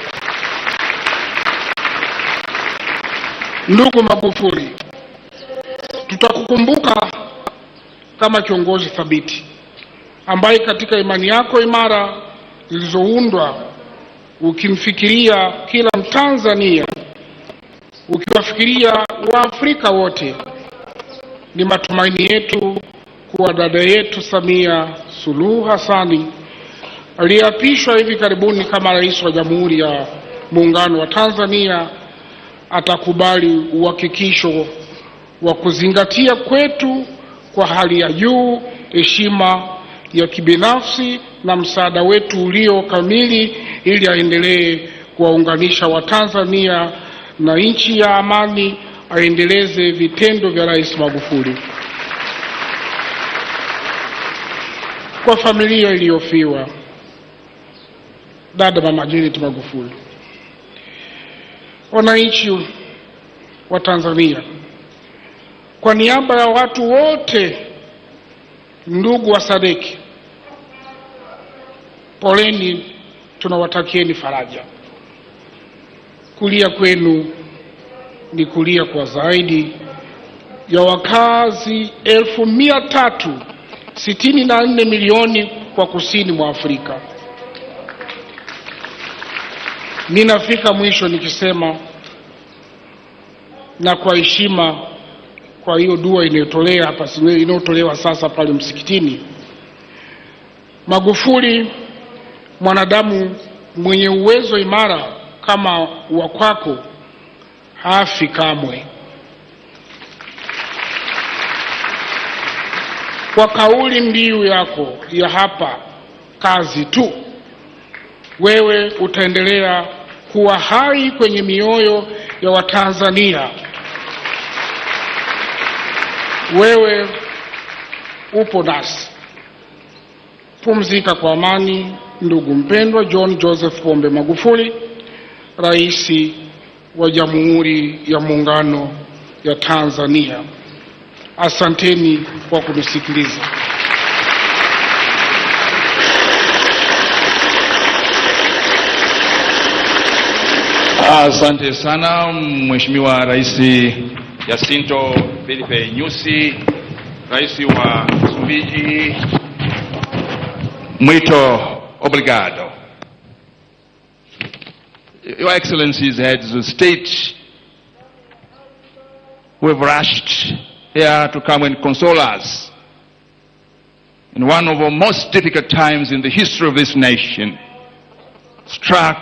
Ndugu Magufuli, tutakukumbuka kama kiongozi thabiti ambaye katika imani yako imara zilizoundwa ukimfikiria kila Mtanzania, ukiwafikiria Waafrika wote. Ni matumaini yetu kuwa dada yetu Samia Suluhu Hassani aliyeapishwa hivi karibuni kama rais wa Jamhuri ya Muungano wa Tanzania atakubali uhakikisho wa kuzingatia kwetu kwa hali ya juu heshima ya kibinafsi na msaada wetu ulio kamili, ili aendelee kuwaunganisha Watanzania na nchi ya amani, aendeleze vitendo vya Rais Magufuli. Kwa familia iliyofiwa dada Mama Janet Magufuli, wananchi wa Tanzania, kwa niaba ya watu wote, ndugu wa SADC, poleni, tunawatakieni faraja. Kulia kwenu ni kulia kwa zaidi ya wakazi 364 milioni kwa kusini mwa Afrika. Ninafika mwisho nikisema, na kwa heshima kwa hiyo dua inayotolewa hapa, inayotolewa sasa pale msikitini, Magufuli, mwanadamu mwenye uwezo imara kama wa kwako, hafi kamwe. Kwa kauli mbiu yako ya hapa kazi tu, wewe utaendelea kuwa hai kwenye mioyo ya Watanzania. Wewe upo nasi. Pumzika kwa amani, ndugu mpendwa John Joseph Pombe Magufuli, Rais wa Jamhuri ya Muungano ya Tanzania. Asanteni kwa kunisikiliza. Asante sana Mheshimiwa Rais Jacinto Filipe Nyusi, Rais wa Msumbiji. Muito obrigado. Your Excellencies, heads of state who have rushed here to come and console us in one of the most difficult times in the history of this nation, struck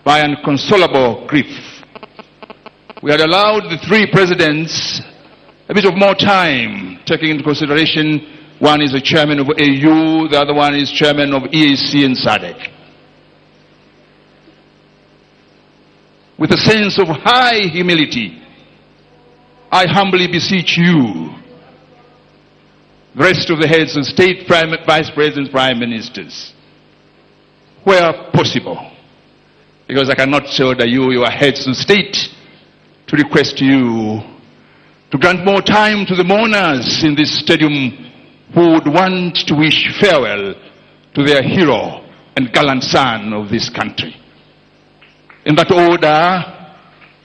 by inconsolable grief. We had allowed the three presidents a bit of more time, taking into consideration One is the chairman of AU, the other one is chairman of EAC and SADC. With a sense of high humility, I humbly beseech you, the rest of the heads of state, prime, vice presidents, prime ministers, where possible, because I cannot tell that you are heads of state, to request you to grant more time to the mourners in this stadium who would want to wish farewell to their hero and gallant son of this country. In that order,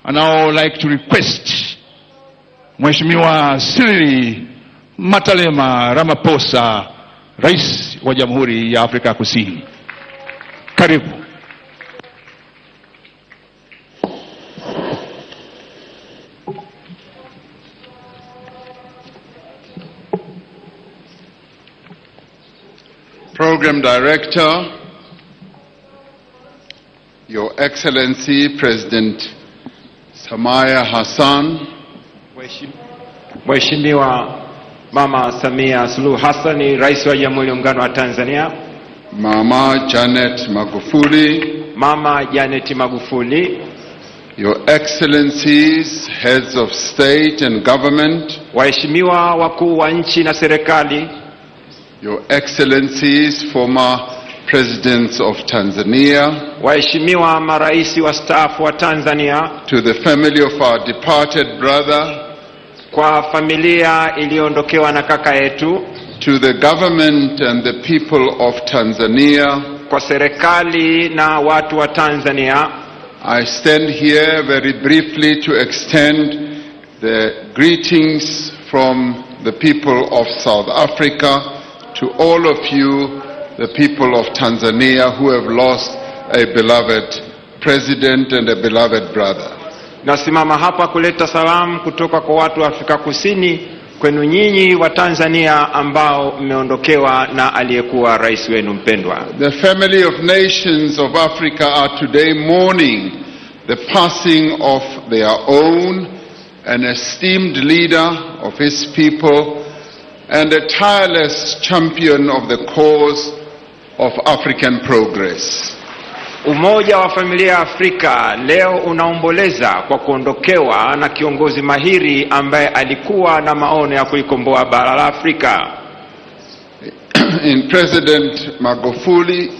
I now like to request Mheshimiwa Cyril Matamela Ramaphosa, Rais wa Jamhuri ya Afrika Kusini. Karibu. Program Director, Your Excellency President Samia Hassan, Mheshimiwa Mama Samia Suluhu Hassan, Rais wa Jamhuri ya Muungano wa Tanzania, Mama Janet Magufuli, Mama Janet Magufuli, Your Excellencies, Heads of State and Government, waheshimiwa wakuu wa nchi na serikali, Your Excellencies, former Presidents of Tanzania, waheshimiwa marais wastaafu wa Tanzania, to the family of our departed brother, kwa familia iliyoondokewa na kaka yetu, to the government and the people of Tanzania, kwa serikali na watu wa Tanzania, I stand here very briefly to extend the greetings from the people of South Africa to all of you, the people of Tanzania who have lost a beloved president and a beloved brother. Nasimama hapa kuleta salamu kutoka kwa watu wa Afrika Kusini kwenu nyinyi wa Tanzania ambao mmeondokewa na aliyekuwa rais wenu mpendwa. The family of nations of Africa are today mourning the passing of their own, an esteemed leader of his people and a tireless champion of the cause of African progress. Umoja wa Familia ya Afrika leo unaomboleza kwa kuondokewa na kiongozi mahiri ambaye alikuwa na maono ya kuikomboa bara la Afrika. In President Magufuli,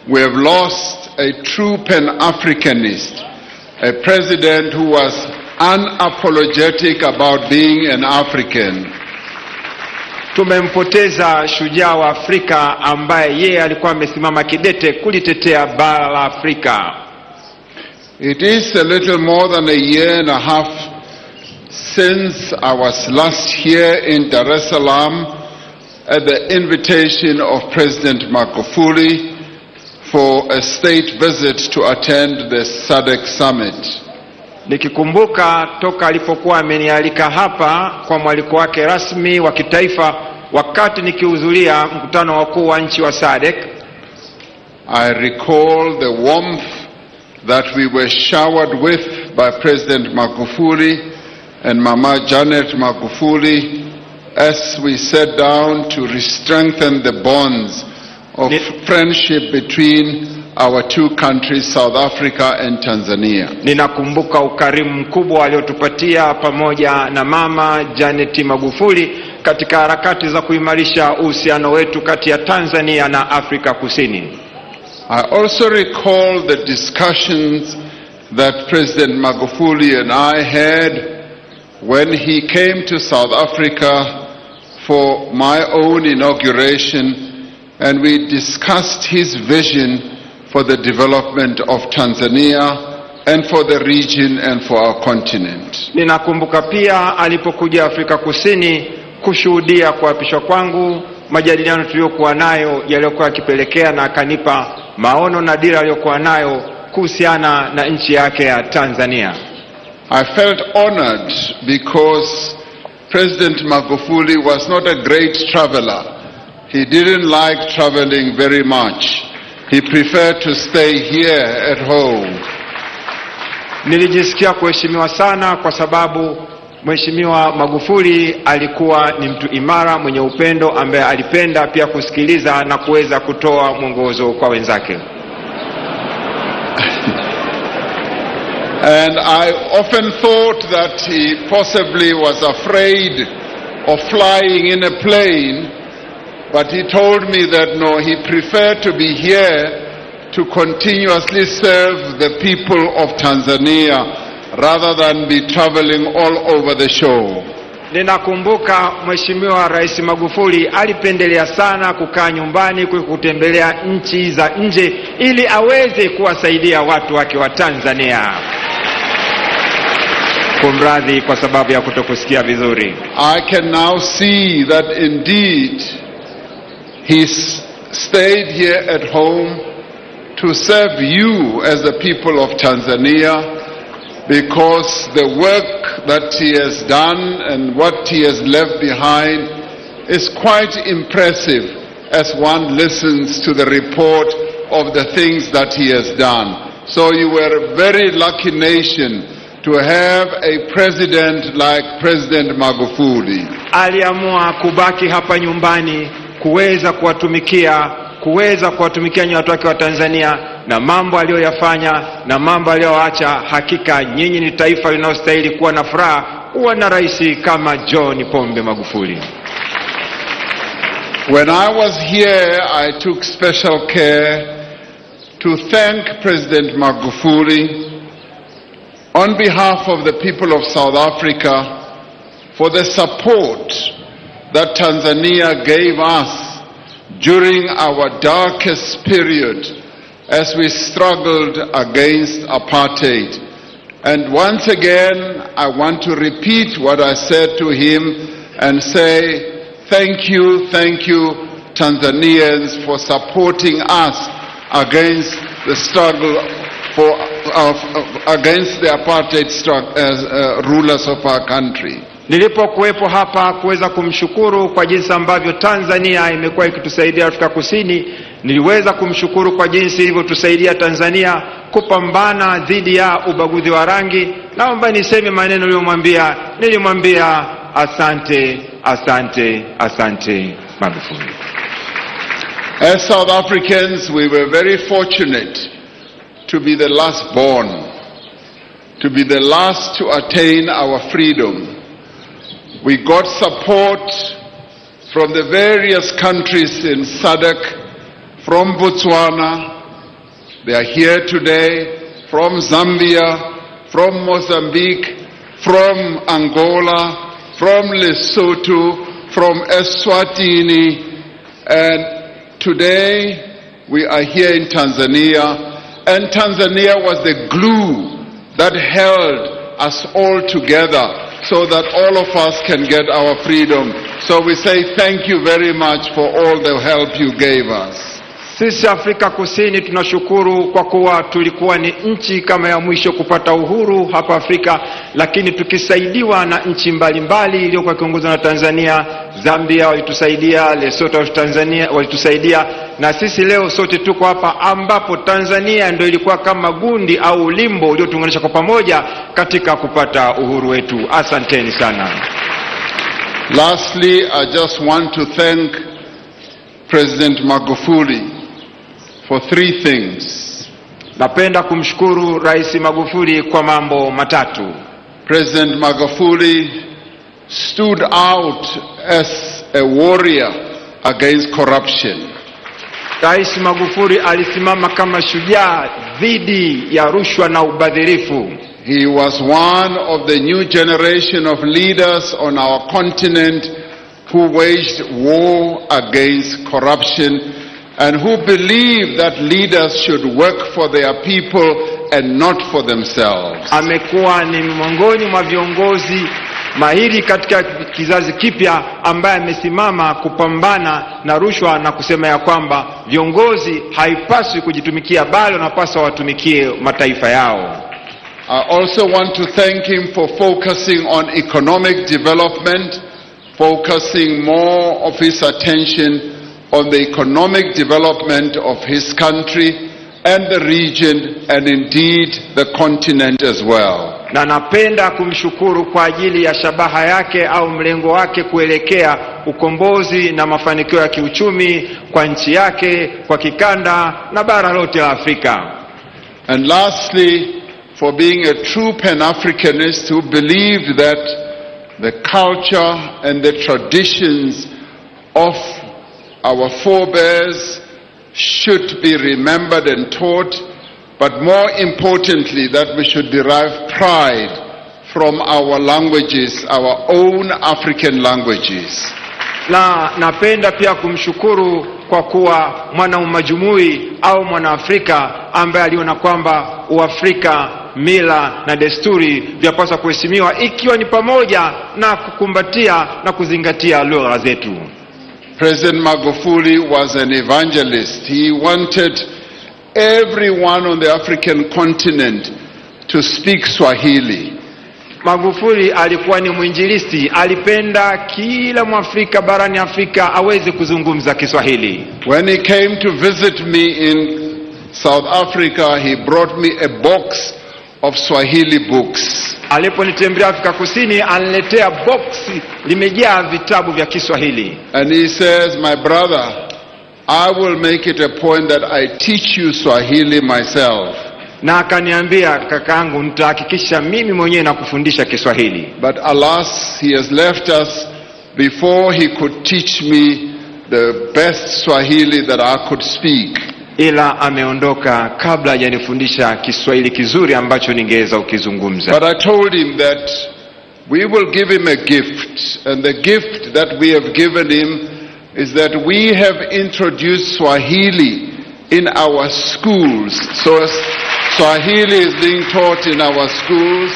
we have lost a true Pan-Africanist, a president who was unapologetic about being an African. Tumempoteza shujaa wa Afrika ambaye yeye alikuwa amesimama kidete kulitetea bara la Afrika. It is a little more than a year and a half since I was last here in Dar es Salaam at the invitation of President Magufuli for a state visit to attend the SADC summit. Nikikumbuka toka alipokuwa amenialika hapa kwa mwaliko wake rasmi wa kitaifa wakati nikihudhuria mkutano wakuu wa nchi wa SADC. I recall the warmth that we were showered with by President Magufuli and Mama Janet Magufuli as we sat down to re-strengthen the bonds of friendship between our two countries, South Africa and Tanzania. Ninakumbuka ukarimu mkubwa aliotupatia pamoja na Mama Janet Magufuli katika harakati za kuimarisha uhusiano wetu kati ya Tanzania na Afrika Kusini. I also recall the discussions that President Magufuli and I had when he came to South Africa for my own inauguration, and we discussed his vision for the development of Tanzania and for the region and for our continent. Ninakumbuka pia alipokuja Afrika Kusini kushuhudia kuapishwa kwangu, majadiliano tuliyokuwa nayo yaliyokuwa yakipelekea na akanipa maono na dira aliyokuwa nayo kuhusiana na nchi yake ya Tanzania. I felt honored because President Magufuli was not a great traveler. He didn't like traveling very much. He preferred to stay here at home. Nilijisikia kuheshimiwa sana kwa sababu Mheshimiwa Magufuli alikuwa ni mtu imara mwenye upendo ambaye alipenda pia kusikiliza na kuweza kutoa mwongozo kwa wenzake. And I often thought that he possibly was afraid of flying in a plane, but he told me that no, he preferred to be here to continuously serve the people of Tanzania rather than be traveling all over the show. Ninakumbuka Mheshimiwa Rais Magufuli alipendelea sana kukaa nyumbani kuliko kutembelea nchi za nje ili aweze kuwasaidia watu wake wa Tanzania. Kumradhi kwa sababu ya kutokusikia vizuri. I can now see that indeed he stayed here at home to serve you as the people of Tanzania, because the work that he has done and what he has left behind is quite impressive as one listens to the report of the things that he has done. So you were a very lucky nation to have a president like President Magufuli. Aliamua kubaki hapa nyumbani kuweza kuwatumikia nyinyi watu wake wa Tanzania na mambo aliyoyafanya na mambo aliyoacha. Hakika nyinyi ni taifa linalostahili kuwa na furaha kuwa na rais kama John Pombe Magufuli. When I was here, I took special care to thank President Magufuli on behalf of the people of South Africa for the support that Tanzania gave us during our darkest period as we struggled against apartheid. And once again, I want to repeat what I said to him and say, thank you, Tanzanians, for supporting us against the struggle against the apartheid rulers of our country. Nilipokuwepo hapa kuweza kumshukuru kwa jinsi ambavyo Tanzania imekuwa ikitusaidia Afrika Kusini, niliweza kumshukuru kwa jinsi ilivyotusaidia Tanzania kupambana dhidi ya ubaguzi wa rangi. Naomba niseme maneno niliyomwambia, nilimwambia asante, asante, asante Magufuli. As South Africans, we were very fortunate to be the last born, to be the last to attain our freedom. We got support from the various countries in SADC, from Botswana, they are here today, from Zambia, from Mozambique, from Angola, from Lesotho, from Eswatini, and today we are here in Tanzania, and Tanzania was the glue that held us all together so that all of us can get our freedom. So we say thank you very much for all the help you gave us. Sisi Afrika Kusini tunashukuru kwa kuwa tulikuwa ni nchi kama ya mwisho kupata uhuru hapa Afrika, lakini tukisaidiwa na nchi mbalimbali iliyokuwa ikiongozwa na Tanzania. Zambia walitusaidia, Lesotho Tanzania walitusaidia, na sisi leo sote tuko hapa ambapo Tanzania ndio ilikuwa kama gundi au ulimbo uliotuunganisha kwa pamoja katika kupata uhuru wetu. Asanteni sana. Lastly, I just want to thank President Magufuli for three things. Napenda kumshukuru Rais Magufuli kwa mambo matatu. President Magufuli stood out as a warrior against corruption. Rais Magufuli alisimama kama shujaa dhidi ya rushwa na ubadhirifu. He was one of the new generation of leaders on our continent who waged war against corruption and who believed that leaders should work for their people and not for themselves. Amekuwa ni miongoni mwa viongozi mahiri katika kizazi kipya ambaye amesimama kupambana na rushwa na kusema ya kwamba viongozi haipaswi kujitumikia bali wanapaswa watumikie mataifa yao. I also want to thank him for focusing on economic development, focusing more of his attention on the economic development of his country and the region and indeed the continent as well. Na napenda kumshukuru kwa ajili ya shabaha yake au mlengo wake kuelekea ukombozi na mafanikio ya kiuchumi kwa nchi yake, kwa kikanda na bara lote la Afrika. And lastly, for being a true Pan-Africanist who believed that the culture and the traditions of our forebears should be remembered and taught, but more importantly, that we should derive pride from our languages, our own African languages. Na napenda pia kumshukuru kwa kuwa mwana umajumui au mwanaafrika ambaye aliona kwamba Uafrika, mila na desturi vyapaswa kuheshimiwa, ikiwa ni pamoja na kukumbatia na kuzingatia lugha zetu. President Magufuli was an evangelist. He wanted everyone on the African continent to speak Swahili. Magufuli alikuwa ni mwinjilisti, alipenda kila Mwafrika barani Afrika aweze kuzungumza Kiswahili. When he came to visit me in South Africa, he brought me a box of Swahili books. Aliponitembelea Afrika Kusini, aliletea boksi limejaa vitabu vya Kiswahili. And he says, "My brother, I will make it a point that I teach you Swahili myself." Na akaniambia, kakaangu, nitahakikisha mimi mwenyewe nakufundisha Kiswahili. But alas, he has left us before he could teach me the best Swahili that I could speak. Ila ameondoka kabla hajanifundisha Kiswahili kizuri ambacho ningeweza kukizungumza. But I told him that we will give him a gift, and the gift that we have given him is that we have introduced Swahili in our schools. So Swahili is being taught in our schools,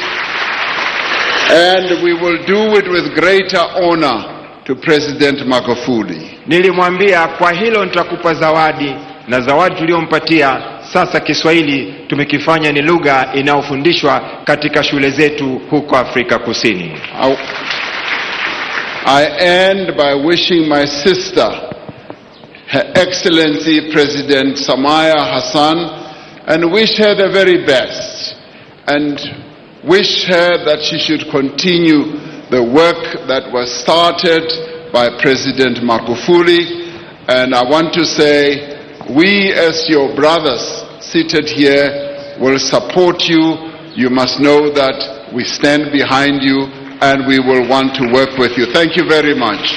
and we will do it with greater honor to President Magufuli. Nilimwambia kwa hilo nitakupa zawadi, na zawadi tuliyompatia sasa, Kiswahili tumekifanya ni lugha inayofundishwa katika shule zetu huko Afrika Kusini. I end by wishing my sister, Her Excellency President Samia Hassan, and wish her the very best, and wish her that she should continue the work that was started by President Magufuli. And I want to say, we as your brothers seated here will support you. You must know that we stand behind you and we will want to work with you. Thank you very much.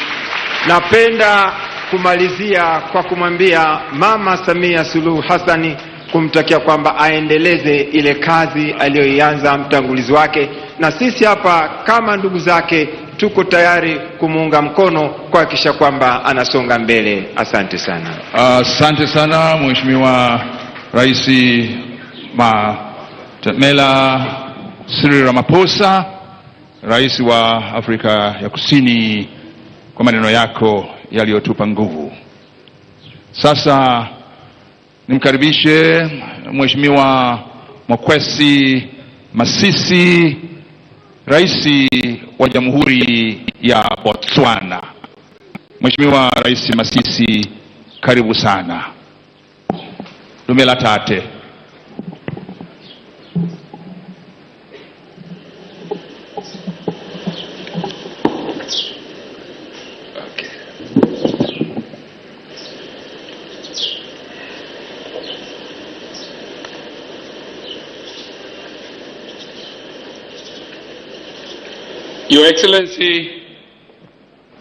Napenda kumalizia kwa kumwambia Mama Samia Suluhu Hassani, kumtakia kwamba aendeleze ile kazi aliyoianza mtangulizi wake, na sisi hapa kama ndugu zake tuko tayari kumuunga mkono kuhakikisha kwamba anasonga mbele. Asante sana. Asante sana Mheshimiwa Rais Matamela Cyril Ramaphosa, Rais wa Afrika ya Kusini, kwa maneno yako yaliyotupa nguvu. Sasa nimkaribishe Mheshimiwa Mokgweetsi Masisi, Rais wa Jamhuri ya Botswana. Mheshimiwa Rais Masisi, karibu sana. Dumela tate. Your Excellency,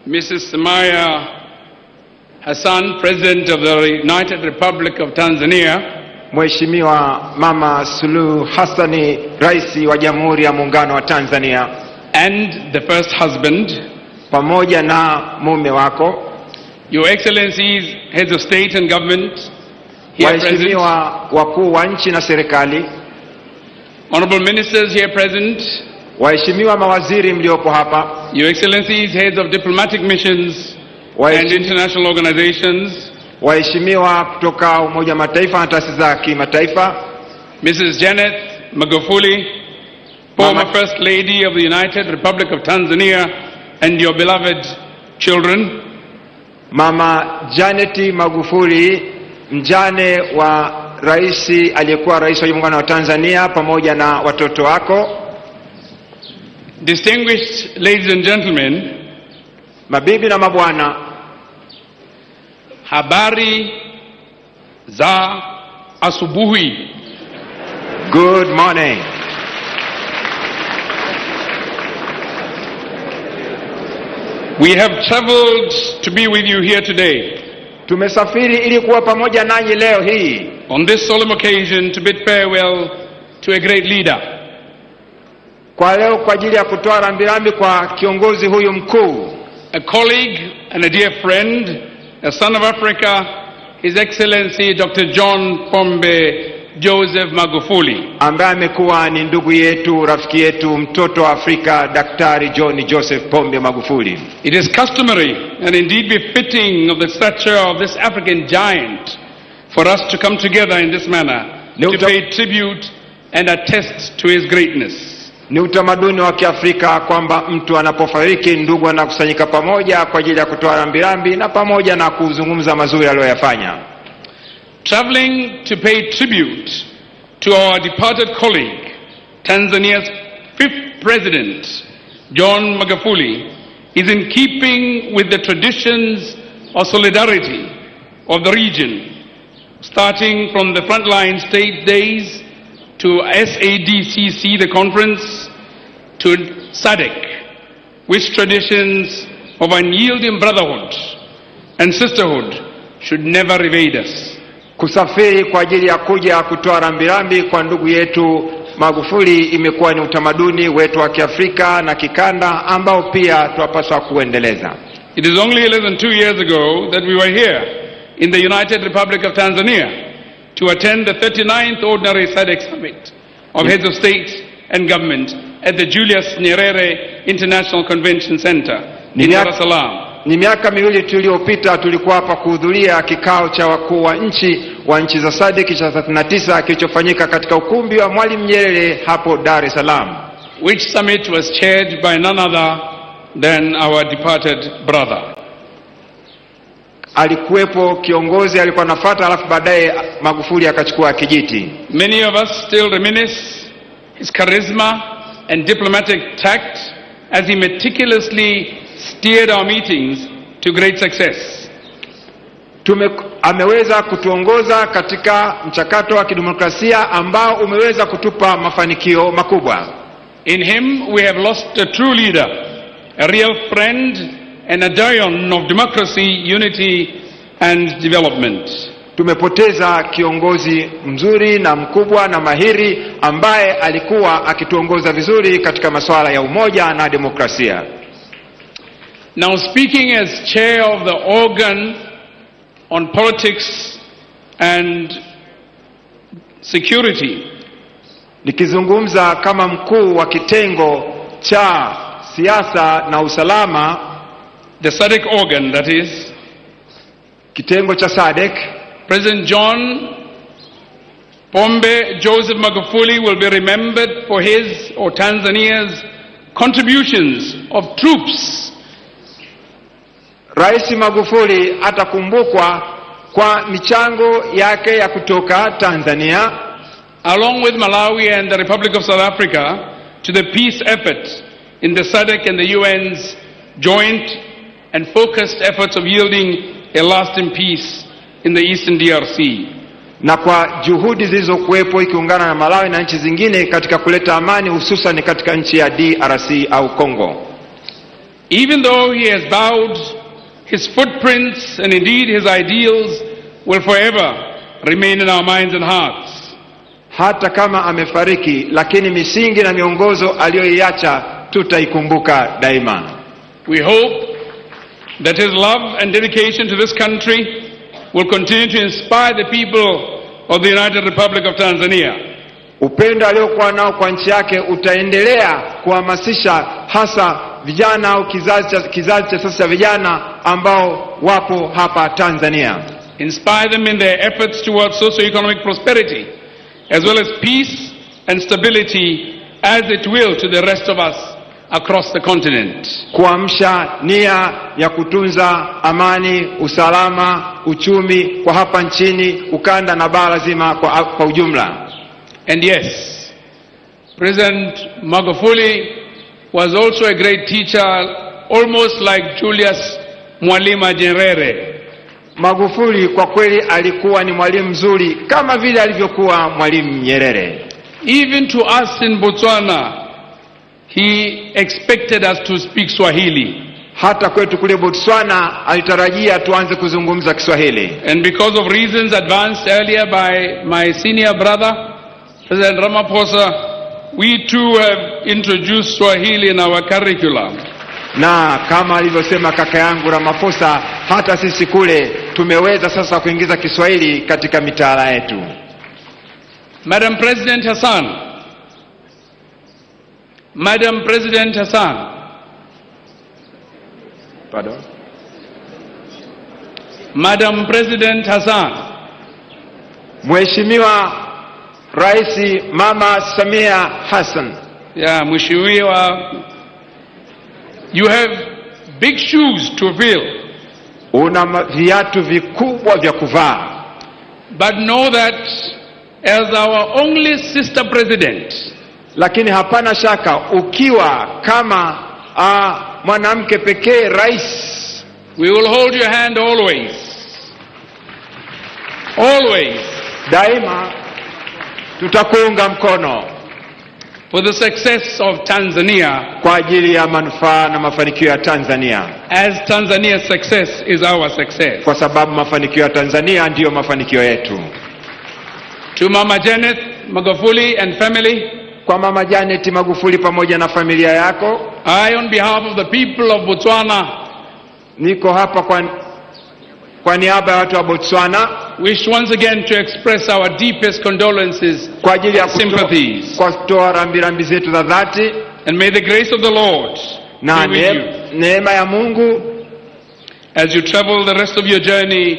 Mrs. Samia Hassan, President of the United Republic of Tanzania, Mheshimiwa Mama Suluhu Hassani, Rais wa Jamhuri ya Muungano wa Tanzania, and the first husband, pamoja na mume wako, Your Excellencies, Heads of State and Government, here present, waheshimiwa wakuu wa nchi na serikali, Honorable Ministers here present, waheshimiwa mawaziri mliopo hapa, Your Excellencies, Heads of Diplomatic Missions and International Organizations, waheshimiwa kutoka Umoja wa Mataifa na taasisi za kimataifa, Mrs. Janet Magufuli, former Mama- First Lady of the United Republic of Tanzania, and your beloved children, Mama Janet Magufuli, mjane wa rais aliyekuwa rais wa Muungano wa Tanzania, pamoja na watoto wako, Distinguished ladies and gentlemen, Mabibi na mabwana, habari za asubuhi. Good morning. We have traveled to be with you here today. Tumesafiri ili kuwa pamoja nanyi leo hii. On this solemn occasion to bid farewell to a great leader. Kwa leo kwa ajili ya kutoa rambirambi kwa kiongozi huyu mkuu. A colleague and a dear friend, a son of Africa, His Excellency Dr. John Pombe Joseph Magufuli. Ambaye amekuwa ni ndugu yetu, rafiki yetu, mtoto wa Afrika, Daktari John Joseph Pombe Magufuli. It is customary and indeed befitting of the stature of this African giant for us to come together in this manner to pay tribute and attest to his greatness. Ni utamaduni wa Kiafrika kwamba mtu anapofariki ndugu anakusanyika pamoja kwa ajili ya kutoa rambirambi na pamoja na kuzungumza mazuri aliyoyafanya. Traveling to pay tribute to our departed colleague, Tanzania's fifth president, John Magufuli, is in keeping with the traditions of solidarity of the region, starting from the frontline state days to SADCC, the conference, to SADC, which traditions of unyielding brotherhood and sisterhood should never evade us. Kusafiri kwa ajili ya kuja kutoa rambirambi kwa ndugu yetu Magufuli imekuwa ni utamaduni wetu wa Kiafrika na kikanda ambao pia twapaswa kuendeleza. It is only less than 2 years ago that we were here in the United Republic of Tanzania to attend the 39th Ordinary SADC Summit of Heads of State and Government at the Julius Nyerere International Convention Center in Dar es Salaam. Ni miaka miwili tuliyopita tulikuwa hapa kuhudhuria kikao cha wakuu wa nchi za SADC cha 39 kilichofanyika katika ukumbi wa Mwalimu Nyerere hapo Dar es Salaam. Which summit was chaired by none other than our departed brother. Alikuwepo kiongozi alikuwa anafuata, alafu baadaye Magufuli akachukua kijiti. Many of us still reminisce his charisma and diplomatic tact as he meticulously steered our meetings to great success. Ameweza kutuongoza katika mchakato wa kidemokrasia ambao umeweza kutupa mafanikio makubwa. In him we have lost a true leader, a real friend and a doyen of democracy, unity and development. Tumepoteza kiongozi mzuri na mkubwa na mahiri ambaye alikuwa akituongoza vizuri katika masuala ya umoja na demokrasia. Now, speaking as chair of the organ on politics and security, nikizungumza kama mkuu wa kitengo cha siasa na usalama, the SADC organ, that is, kitengo cha SADC, President John Pombe Joseph Magufuli will be remembered for his or Tanzania's contributions of troops. Rais Magufuli atakumbukwa kwa michango yake ya kutoka Tanzania, along with Malawi and the Republic of South Africa, to the peace effort in the SADC and the UN's joint and focused efforts of yielding a lasting peace in the Eastern DRC. Na kwa juhudi zilizokuwepo ikiungana na Malawi na nchi zingine katika kuleta amani hususan katika nchi ya DRC au Congo. Even though he has bowed, his footprints and indeed his ideals will forever remain in our minds and hearts. Hata kama amefariki, lakini misingi na miongozo aliyoiacha tutaikumbuka daima. We hope that his love and dedication to this country will continue to inspire the people of the United Republic of Tanzania. Upendo aliokuwa nao kwa nchi yake utaendelea kuhamasisha hasa vijana au kizazi cha sasa vijana ambao wapo hapa Tanzania. Inspire them in their efforts towards socio-economic prosperity as well as peace and stability, as it will to the rest of us across the continent. Kuamsha nia ya kutunza amani, usalama, uchumi kwa hapa nchini, ukanda na bara zima kwa ujumla. And yes, President Magufuli was also a great teacher, almost like Julius Mwalimu Nyerere. Magufuli kwa kweli alikuwa ni mwalimu mzuri kama vile alivyokuwa Mwalimu Nyerere. Even to us in Botswana, he expected us to speak Swahili. Hata kwetu kule Botswana alitarajia tuanze kuzungumza Kiswahili. And because of reasons advanced earlier by my senior brother, President Ramaphosa, we too have introduced Swahili in our curriculum. Na kama alivyosema kaka yangu Ramaphosa, hata sisi kule tumeweza sasa kuingiza Kiswahili katika mitaala yetu. Madam President Hassan, Madam President Hassan, Pardon? Madam President Hassan, Mheshimiwa Rais Mama Samia Hassan, yeah, Mheshimiwa, you have big shoes to fill, una viatu vikubwa vya kuvaa, but know that as our only sister president, lakini hapana shaka ukiwa kama mwanamke pekee rais, we will hold your hand always. Always. Daima tutakuunga mkono for the success of Tanzania, kwa ajili ya manufaa na mafanikio ya Tanzania, as Tanzania's success is our success. Kwa sababu mafanikio ya Tanzania ndiyo mafanikio yetu. To Mama Janet Magufuli and family, Kwa Mama Janet Magufuli pamoja na familia yako, I, on behalf of the people of Botswana, niko hapa kwa niaba ya watu wa Botswana wish once again to express our deepest condolences kwa ajili ya and sympathies. Kwa kutoa rambirambi zetu za dhati. And may the grace of the Lord na be with you neema ya Mungu as you travel the rest of your journey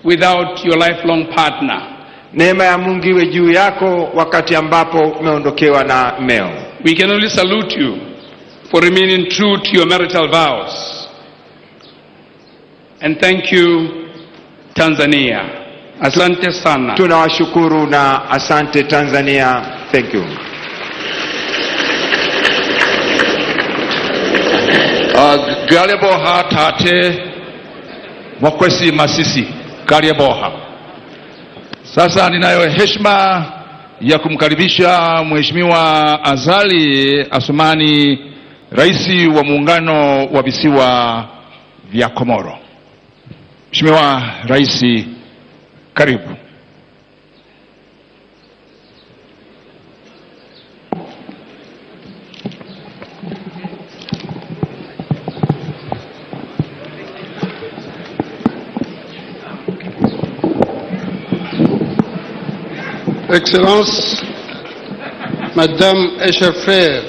without your lifelong partner. Neema ya Mungu iwe juu yako wakati ambapo umeondokewa na mmeo. We can only salute you for remaining true to your marital vows. And thank you, Tanzania. Asante sana. Tunawashukuru na asante Tanzania. Thank you. Ke a leboha tate Mokgweetsi Masisi, ke a leboha. Sasa ninayo heshima ya kumkaribisha Mheshimiwa Azali Assoumani, Rais wa Muungano wa Visiwa vya Komoro. Mheshimiwa Rais, karibu. Excellence, Madame et chers frères,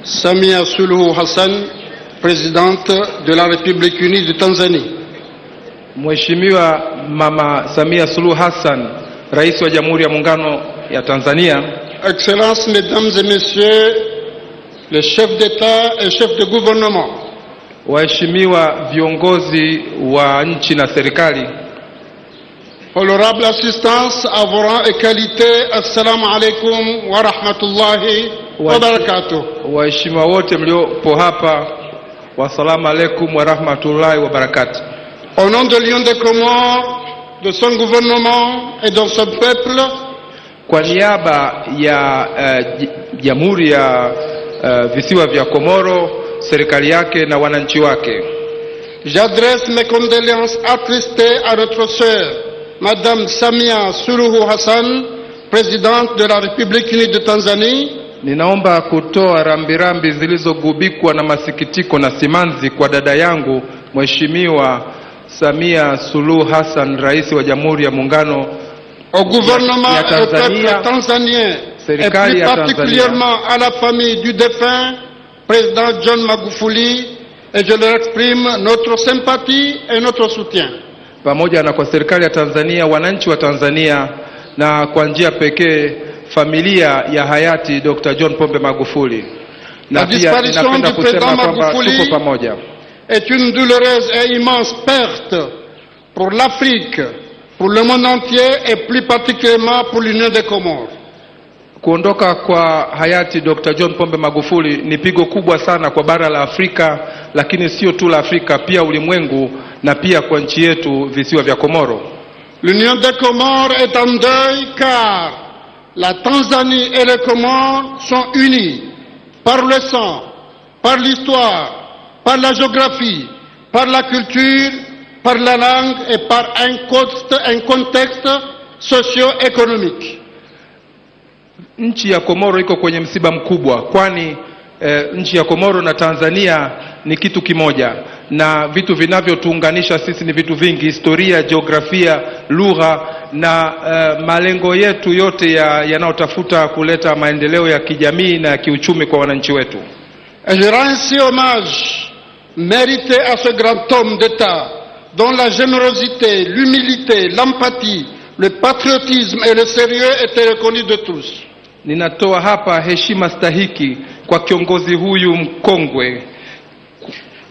Samia Suluhu Hassan, Présidente de la République unie de Tanzanie. Mheshimiwa Mama Samia Suluhu Hassan, Rais wa Jamhuri ya Muungano ya Tanzania. Excellences, Mesdames et Messieurs, les chefs d'État et chefs de gouvernement. Waheshimiwa viongozi wa nchi na serikali. Honorable assistance à vos rangs et qualités, assalamu alaikum wa rahmatullahi wa barakatuh. Waheshimiwa wote mliopo hapa, wassalamu alaikum wa rahmatullahi wa barakatuh. Au nom de l'Union des Comores, de son gouvernement et de son peuple, kwa niaba ya Jamhuri ya Visiwa vya Komoro, serikali yake na wananchi wake, j'adresse mes condoléances attristées à notre sœur, Madame Samia Suluhu Hassan, présidente de la République unie de Tanzanie, ninaomba kutoa rambirambi zilizogubikwa na masikitiko na simanzi kwa dada yangu Mheshimiwa Samia Suluhu Hassan, Rais wa Jamhuri ya Muungano au gouvernement ya et au peuple Tanzania, tanzanien, et serikali plus ya Tanzania, particulièrement à la famille du défunt président John Magufuli, et je leur exprime notre sympathie et notre soutien. Pamoja na kwa serikali ya Tanzania, wananchi wa Tanzania na kwa njia pekee familia ya hayati Dr. John Pombe Magufuli. Na La pia disparition ninapenda du président kusema kwamba Magufuli tuko pamoja. Est une douloureuse et immense perte pour l'Afrique, pour le monde entier et plus particulièrement pour l'Union des Comores. Kuondoka kwa hayati Dr. John Pombe Magufuli ni pigo kubwa sana kwa bara la Afrika, lakini sio tu la Afrika, pia ulimwengu na pia kwa nchi yetu visiwa vya Komoro. L'Union des Comores est en deuil car la Tanzanie et les Comores sont unis par le sang, par l'histoire, par la géographie, par la culture, par la langue et par un contexte socio-économique. Nchi ya Komoro iko kwenye msiba mkubwa, kwani nchi ya Komoro na Tanzania ni kitu kimoja, na vitu vinavyotuunganisha sisi ni vitu vingi: historia, jiografia, lugha na malengo yetu yote yanayotafuta kuleta maendeleo ya kijamii na ya kiuchumi kwa wananchi wetu. Et je rends ainsi hommage mérité à ce grand homme d'État dont la générosité, l'humilité, l'empathie, le patriotisme et le sérieux étaient reconnus de tous. Ninatoa hapa heshima stahiki kwa kiongozi huyu mkongwe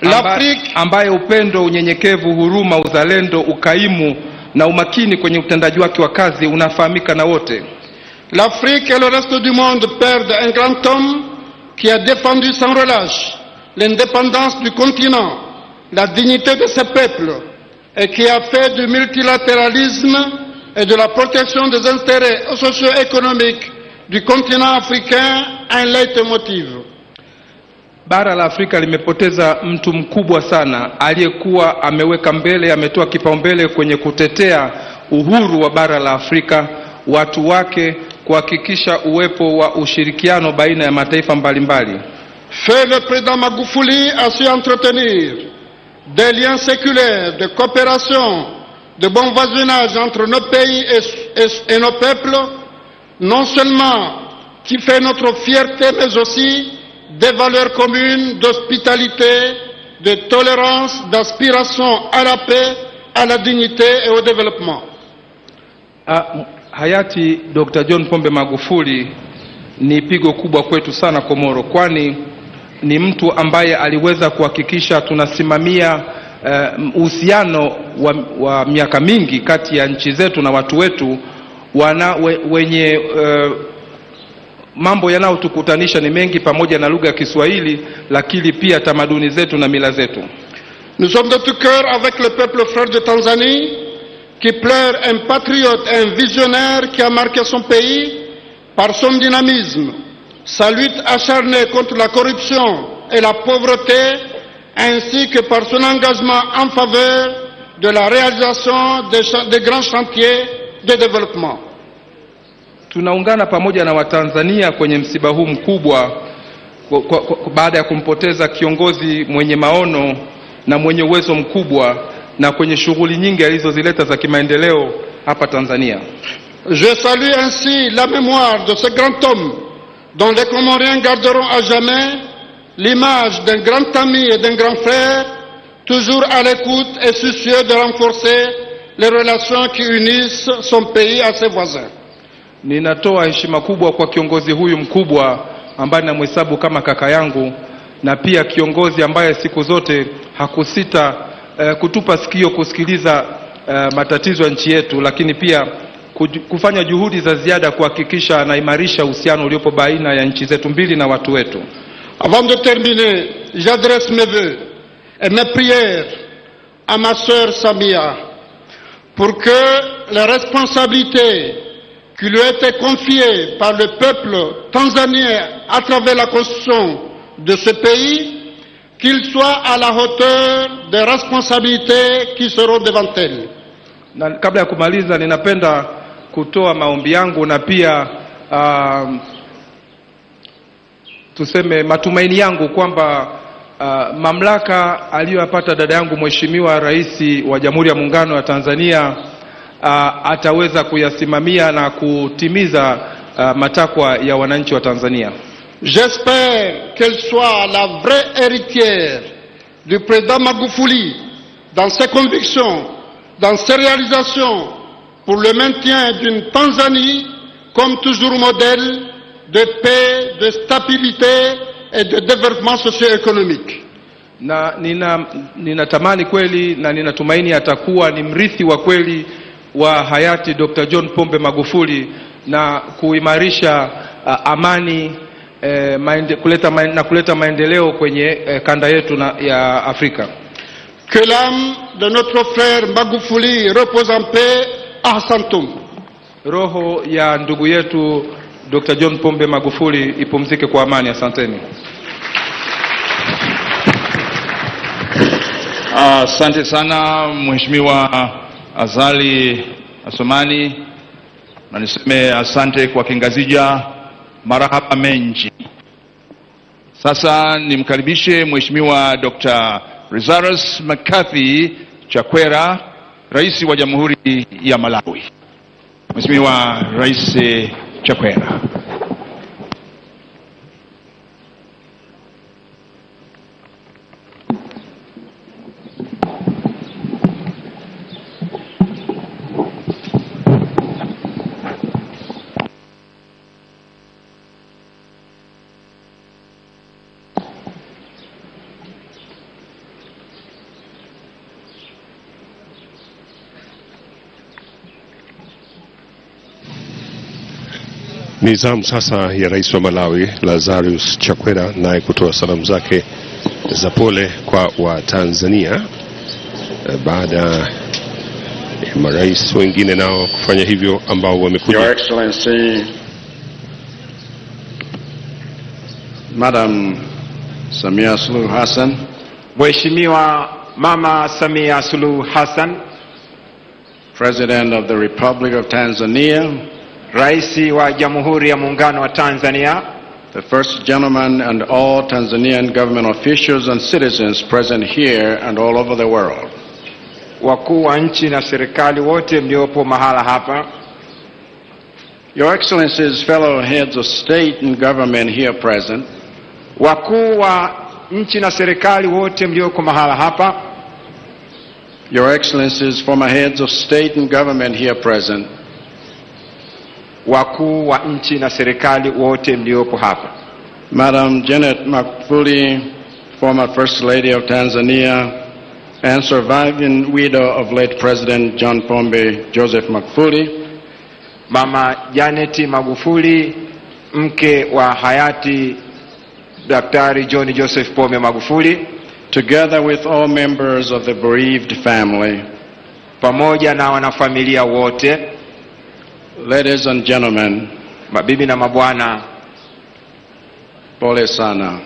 L'Afrique ambaye upendo, unyenyekevu, huruma, uzalendo, ukaimu na umakini kwenye utendaji wake wa kazi unafahamika na wote. L'Afrique et le reste du monde perdent un grand homme qui a défendu sans relâche l'indépendance du continent, la dignité de ses peuples et qui a fait du multilatéralisme et de la protection des intérêts socio-économiques du continent africain un leitmotiv. Bara la Afrika limepoteza mtu mkubwa sana aliyekuwa ameweka mbele, ametoa kipaumbele kwenye kutetea uhuru wa bara la Afrika, watu wake, kuhakikisha uwepo wa ushirikiano baina ya mataifa mbalimbali. Feu le président Magufuli a su entretenir des liens séculaires de coopération, de bon voisinage entre nos pays et nos peuples, non seulement qui fait notre fierté, mais aussi des valeurs communes d'hospitalité, de tolérance, d'aspiration à la paix, à la dignité et au développement. Ah, hayati Dr. John Pombe Magufuli ni pigo kubwa kwetu sana Komoro, kwani ni mtu ambaye aliweza kuhakikisha tunasimamia uhusiano wa miaka mingi kati ya nchi zetu na watu wetu wenye mambo yanayotukutanisha ni mengi, pamoja na lugha ya Kiswahili, lakini pia tamaduni zetu na mila zetu. Nous sommes de tout cœur avec le peuple frère de Tanzanie qui pleure un patriote, un visionnaire qui a marqué son pays par son dynamisme, sa lutte acharnée contre la corruption et la pauvreté, ainsi que par son engagement en faveur de la réalisation des grands chantiers de développement. Tunaungana pamoja na Watanzania kwenye msiba huu mkubwa baada ya kumpoteza kiongozi mwenye maono na mwenye uwezo mkubwa na kwenye shughuli nyingi alizozileta za kimaendeleo hapa Tanzania. Je salue ainsi la mémoire de ce grand homme dont les Comoriens garderont à jamais l'image d'un grand ami et d'un grand frère, toujours à l'écoute et soucieux de renforcer les relations qui unissent son pays à ses voisins. Ninatoa heshima kubwa kwa kiongozi huyu mkubwa ambaye namhesabu kama kaka yangu na pia kiongozi ambaye siku zote hakusita kutupa sikio kusikiliza matatizo ya nchi yetu, lakini pia kufanya juhudi za ziada kuhakikisha anaimarisha uhusiano uliopo baina ya nchi zetu mbili na watu wetu. Avant de terminer, j'adresse mes vœux et mes prières à ma sœur Samia pour que les responsabilités qui lui ont été confiées par le peuple tanzanien à travers la constitution de ce pays, qu'il soit à la hauteur des responsabilités qui seront devant elle. Na kabla ya kumaliza, ninapenda kutoa maombi yangu na pia tuseme matumaini yangu kwamba mamlaka aliyoyapata dada yangu Mheshimiwa Rais wa Jamhuri ya Muungano wa Tanzania ataweza kuyasimamia na kutimiza matakwa ya wananchi wa Tanzania. J'espère qu'elle soit la vraie héritière du président Magufuli dans ses convictions, dans ses réalisations pour le maintien d'une Tanzanie comme toujours modèle de paix, de stabilité et de développement socio-économique. Na ninatamani kweli na ninatumaini atakuwa ni mrithi wa kweli wa hayati Dr. John Pombe Magufuli na kuimarisha amani na kuleta maendeleo kwenye kanda yetu ya Afrika. Que l'âme de notre frère Magufuli repose en paix. Ahsantum. Roho ya ndugu yetu Dr. John Pombe Magufuli ipumzike kwa amani. Asanteni. Asante sana Mheshimiwa Azali Assoumani, na niseme asante kwa Kingazija, marahaba menji. Sasa nimkaribishe Mheshimiwa Dr. Lazarus McCarthy Chakwera, Rais wa Jamhuri ya Malawi. Mheshimiwa Rais Chakwera. Ni zamu sasa ya Rais wa Malawi Lazarus Chakwera naye kutoa salamu zake za pole kwa Watanzania baada ya marais wengine nao kufanya hivyo ambao wamekuja. Your Excellency, Madam Samia Suluhu Hassan, Mheshimiwa Mama Samia Suluhu Hassan, President of the Republic of Tanzania, Rais wa Jamhuri ya Muungano wa Tanzania, the First Gentleman and all Tanzanian government officials and citizens present here and all over the world. Wakuu wa nchi na serikali wote mliopo mahala hapa. Your Excellencies, fellow heads of state and government here present, wakuu wa nchi na serikali wote mlioko mahala hapa. Your Excellencies, former heads of state and government here present, wakuu wa nchi na serikali wote mliopo hapa. Madam Janet Magufuli, former First Lady of Tanzania and surviving widow of late President John Pombe Joseph Magufuli, Mama Janet Magufuli, mke wa hayati Daktari John Joseph Pombe Magufuli, together with all members of the bereaved family, pamoja na wanafamilia wote, ladies and gentlemen, mabibi na mabwana, pole sana.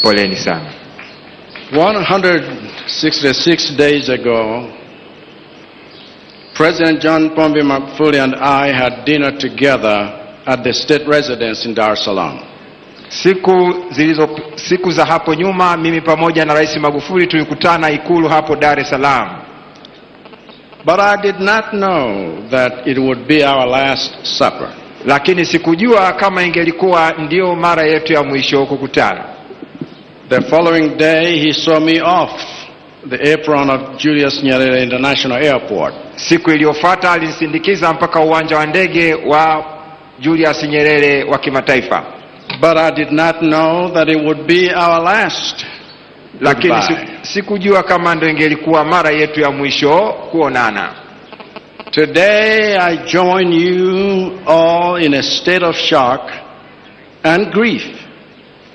Poleni sana. 166 days ago, President John Pombe Magufuli and I had dinner together at the state residence in Dar es Salaam. Siku za hapo nyuma mimi pamoja na Rais Magufuli tulikutana Ikulu hapo Dar es Salaam. But I did not know that it would be our last supper. Lakini sikujua kama ingelikuwa ndio mara yetu ya mwisho kukutana. The following day he saw me off the apron of Julius Nyerere International Airport. Siku iliyofuata alinisindikiza mpaka uwanja wa ndege wa Julius Nyerere wa kimataifa. But I did not know that it would be our last. Lakini sikujua kama ndio ingelikuwa mara yetu ya mwisho kuonana. Today I join you all in a state of shock and grief.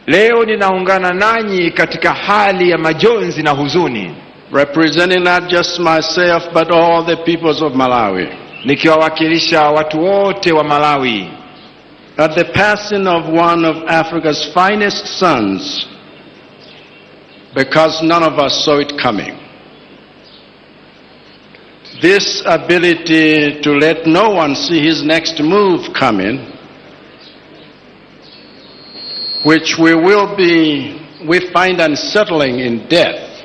Leo ninaungana nanyi katika hali ya majonzi na huzuni. Representing not just myself but all the peoples of Malawi. Nikiwawakilisha watu wote wa Malawi. At the passing of one of Africa's finest sons, because none of us saw it coming. This ability to let no one see his next move coming, which we find unsettling in death,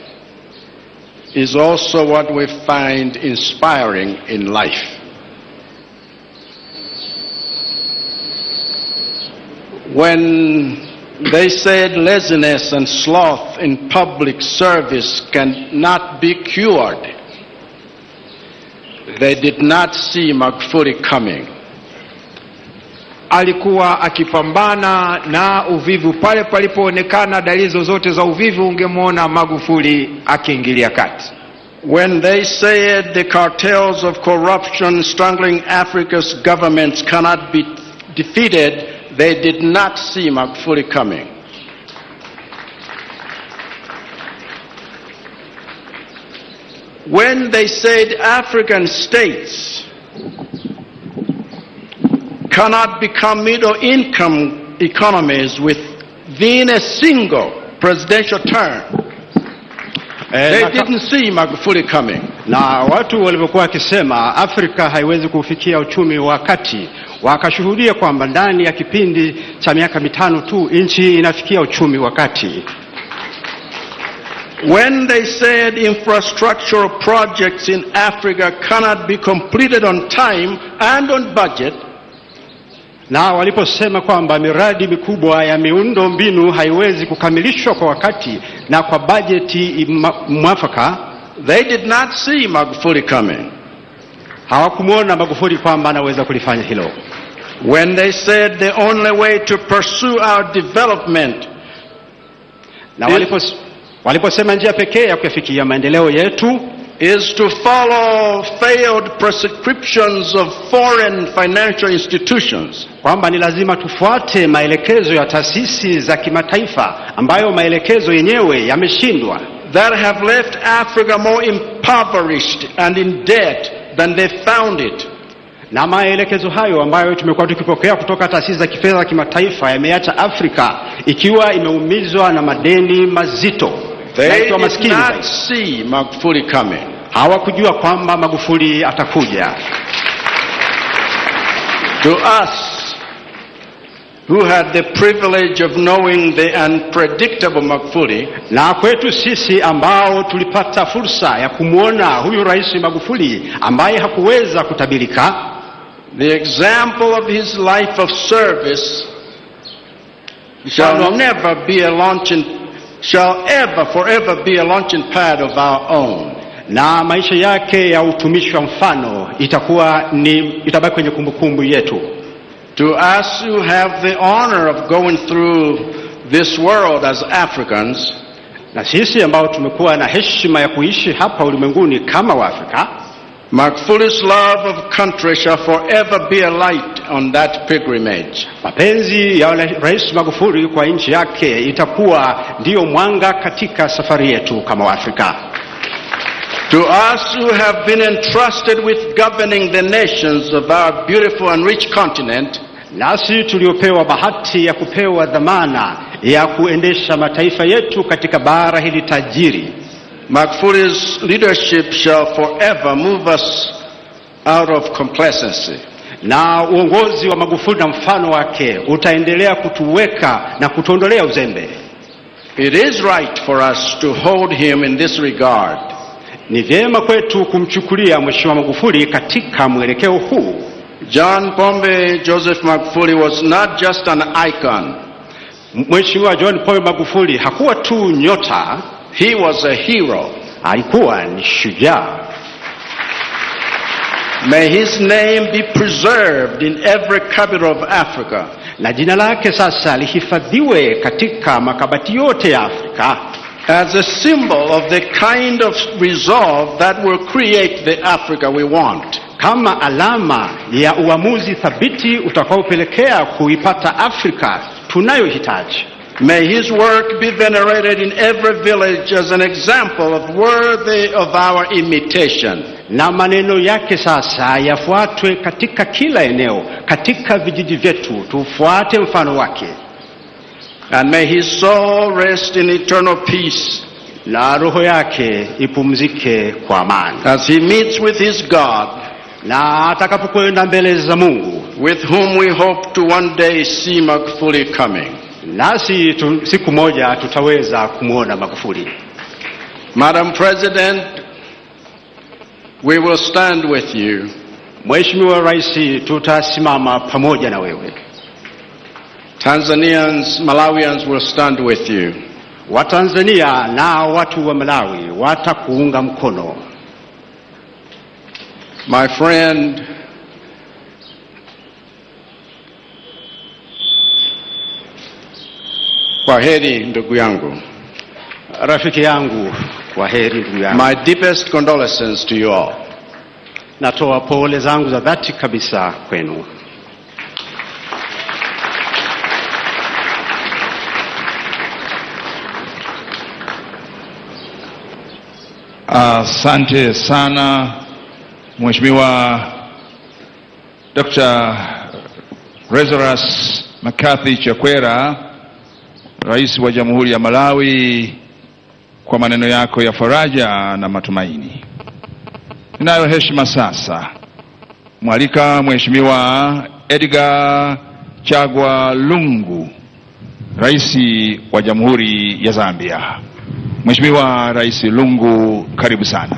is also what we find inspiring in life. When they said laziness and sloth in public service cannot be cured, they did not see Magufuli coming. Alikuwa akipambana na uvivu. Pale palipoonekana dalili zozote za uvivu, ungemwona Magufuli akiingilia kati. When they said the cartels of corruption strangling Africa's governments cannot be defeated they did not see Magufuli coming. When they said African states cannot become middle income economies within a single presidential term, they didn't see Magufuli coming. Na watu walivyokuwa wakisema Afrika haiwezi kufikia uchumi wa kati, wakashuhudia kwamba ndani ya kipindi cha miaka 5 tu nchi inafikia uchumi wa kati. When they said infrastructural projects in Africa cannot be completed on time and on budget, na waliposema kwamba miradi mikubwa ya miundo mbinu haiwezi kukamilishwa kwa wakati na kwa bajeti mwafaka, they did not see Magufuli coming. Hawakumuona Magufuli kwamba anaweza kulifanya hilo. When they said the only way to pursue our development, na waliposema njia pekee ya kuyafikia maendeleo yetu is to follow failed prescriptions of foreign financial institutions, kwamba ni lazima tufuate maelekezo ya taasisi za kimataifa ambayo maelekezo yenyewe yameshindwa, that have left Africa more impoverished and in debt than they found it. Na maelekezo hayo ambayo tumekuwa tukipokea kutoka taasisi za kifedha za kimataifa yameacha Afrika ikiwa imeumizwa na madeni mazito. They did not see Magufuli coming. Hawakujua kwamba Magufuli atakuja. To us who had the privilege of knowing the unpredictable Magufuli, na kwetu sisi ambao tulipata fursa ya kumwona huyu Rais Magufuli ambaye hakuweza kutabirika, the example of his life of service shall never be a launching, shall ever forever be a launching pad of our own. Na maisha yake ya utumishi wa mfano itabaki kwenye kumbukumbu yetu. To us who have the honor of going through this world as Africans, na sisi ambao tumekuwa na heshima ya kuishi hapa ulimwenguni kama Waafrika, Magufuli's love of country shall forever be a light on that pilgrimage. Mapenzi ya Rais Magufuli kwa nchi yake itakuwa ndiyo mwanga katika safari yetu kama Waafrika. To us who have been entrusted with governing the nations of our beautiful and rich continent, nasi tuliopewa bahati ya kupewa dhamana ya kuendesha mataifa yetu katika bara hili tajiri, Magufuli's leadership shall forever move us out of complacency. Na uongozi wa Magufuli na mfano wake utaendelea kutuweka na kutuondolea uzembe. It is right for us to hold him in this regard. Ni vyema kwetu kumchukulia Mheshimiwa Magufuli katika mwelekeo huu. John Pombe Joseph Magufuli was not just an icon. Mheshimiwa John Pombe Magufuli hakuwa tu nyota, he was a hero. Alikuwa ni shujaa. May his name be preserved in every capital of Africa. Na jina lake sasa lihifadhiwe katika makabati yote ya Afrika, as a symbol of the kind of resolve that will create the Africa we want. Kama alama ya uamuzi thabiti utakaopelekea kuipata Afrika tunayohitaji. May his work be venerated in every village as an example of worthy of our imitation. Na maneno yake sasa yafuatwe katika kila eneo, katika vijiji vyetu, tufuate mfano wake. And may his soul rest in eternal peace. Na roho yake ipumzike kwa amani. As he meets with his God, na atakapokwenda mbele za Mungu, with whom we hope to one day see Magufuli coming. Nasi siku moja tutaweza kumuona Magufuli. Madam President, we will stand with you. Mheshimiwa Rais, tutasimama pamoja na wewe. Tanzanians, Malawians will stand with you. Watanzania na watu wa Malawi watakuunga mkono. My friend, kwaheri ndugu yangu. Rafiki yangu, kwaheri ndugu yangu. My deepest condolences to you all. Natoa pole zangu za dhati kabisa kwenu. Asante sana Mheshimiwa Dr. Lazarus McCarthy Chakwera, Rais wa Jamhuri ya Malawi, kwa maneno yako ya faraja na matumaini. Ninayo heshima sasa mwalika Mheshimiwa Edgar Chagwa Lungu, Rais wa Jamhuri ya Zambia. Mheshimiwa Rais Lungu, karibu sana.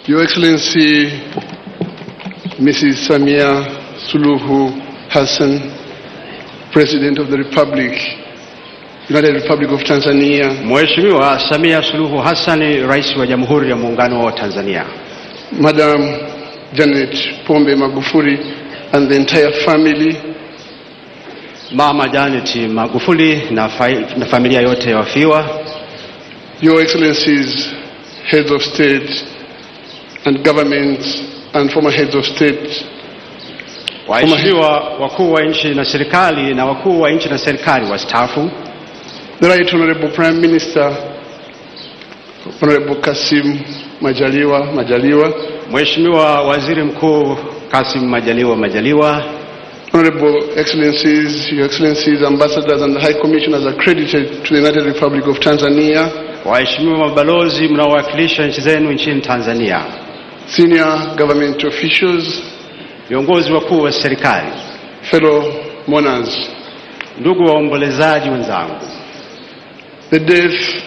Your Excellency, Mrs. Samia Suluhu Hassan, President of the Republic, United Republic of Tanzania. Mheshimiwa Samia Suluhu Hassan, Rais wa Jamhuri ya Muungano wa Tanzania. Madam Janet Pombe Magufuli and the entire family. Mama Janet Magufuli na familia yote ya wafiwa. Your Excellencies, Heads of State and Governments and former Heads of State. Waheshimiwa wakuu wa nchi na serikali na wakuu wa nchi na serikali wastaafu. The Right Honorable Prime Minister, Honorable Kassim Majaliwa Majaliwa. Mheshimiwa Waziri Mkuu Kassim Majaliwa Majaliwa. Honorable Excellencies, Your Excellencies, Ambassadors and High Commissioners accredited to the United Republic of Tanzania. Waheshimiwa mabalozi mnaowakilisha nchi zenu nchini Tanzania. Senior government officials. Viongozi wakuu wa serikali. Fellow mourners. Ndugu waombolezaji wenzangu. The death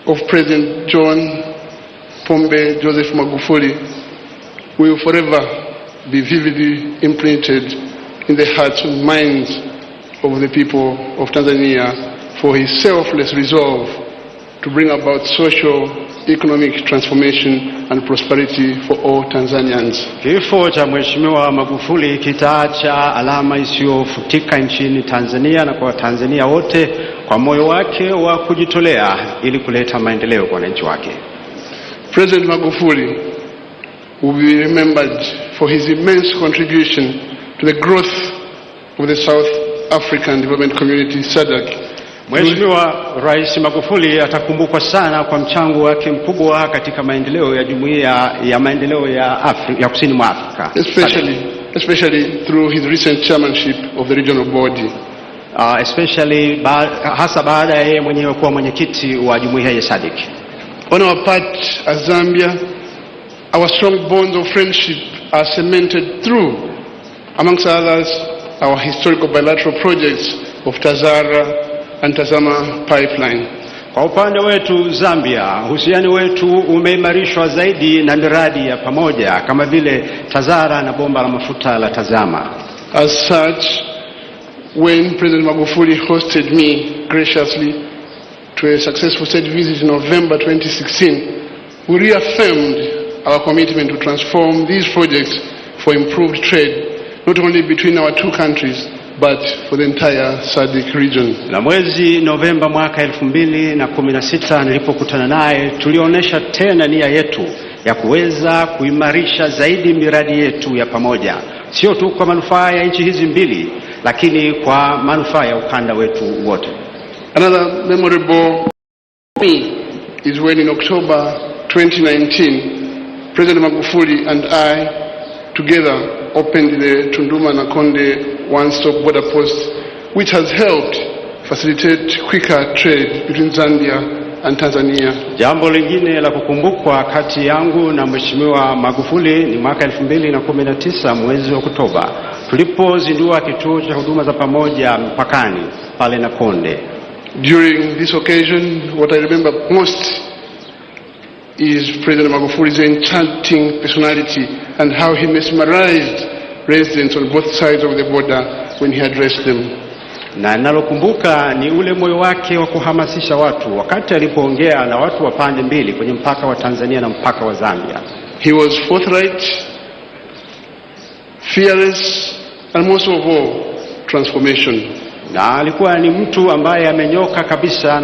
of President John Pombe Joseph Magufuli will forever be vividly imprinted in the hearts and minds of the people of Tanzania for his selfless resolve to bring about social, economic transformation and prosperity for all Tanzanians. Kifo cha Mheshimiwa Magufuli kitaacha alama isiyofutika nchini Tanzania na kwa Tanzania wote kwa moyo wake wa kujitolea ili kuleta maendeleo kwa wananchi wake. President Magufuli will be remembered for his immense contribution to the growth of the South African Development Community, SADC. Mheshimiwa Rais Magufuli atakumbukwa sana kwa mchango wake mkubwa katika maendeleo ya Jumuiya ya Maendeleo ya Kusini mwa Afrika. Especially through his recent chairmanship of the regional body. Especially hasa baada ya yeye mwenyewe kuwa mwenyekiti wa jumuiya ya SADC. On our part as Zambia, our strong bonds of friendship are cemented through, amongst others, our historical bilateral projects of Tazara and Tazama pipeline. Kwa upande wetu Zambia, uhusiano wetu umeimarishwa zaidi na miradi ya pamoja kama vile Tazara na bomba la mafuta la Tazama. As such, when President Magufuli hosted me graciously to a successful state visit in November 2016, we reaffirmed our commitment to transform these projects for improved trade, not only between our two countries, but for the entire SADC region. Na mwezi Novemba mwaka 2016 nilipokutana naye, tulionyesha tena nia yetu ya kuweza kuimarisha zaidi miradi yetu ya pamoja, sio tu kwa manufaa ya nchi hizi mbili, lakini kwa manufaa ya ukanda wetu wote. Another memorable is when in October 2019, President Magufuli and I together opened the Tunduma Nakonde one-stop border post, which has helped facilitate quicker trade between Zambia and Tanzania. Jambo lingine la kukumbukwa kati yangu na Mheshimiwa Magufuli ni mwaka 2019 mwezi wa Oktoba tulipozindua kituo cha huduma za pamoja mpakani pale Nakonde. During this occasion, what I remember most is President Magufuli's enchanting personality and how he mesmerized residents on both sides of the border when he addressed them. Na nalokumbuka ni ule moyo wake wa kuhamasisha watu wakati alipoongea na watu wa pande mbili kwenye mpaka wa Tanzania na mpaka wa Zambia. He was forthright, fearless, and most of all, transformation. na alikuwa ni mtu ambaye amenyoka kabisa.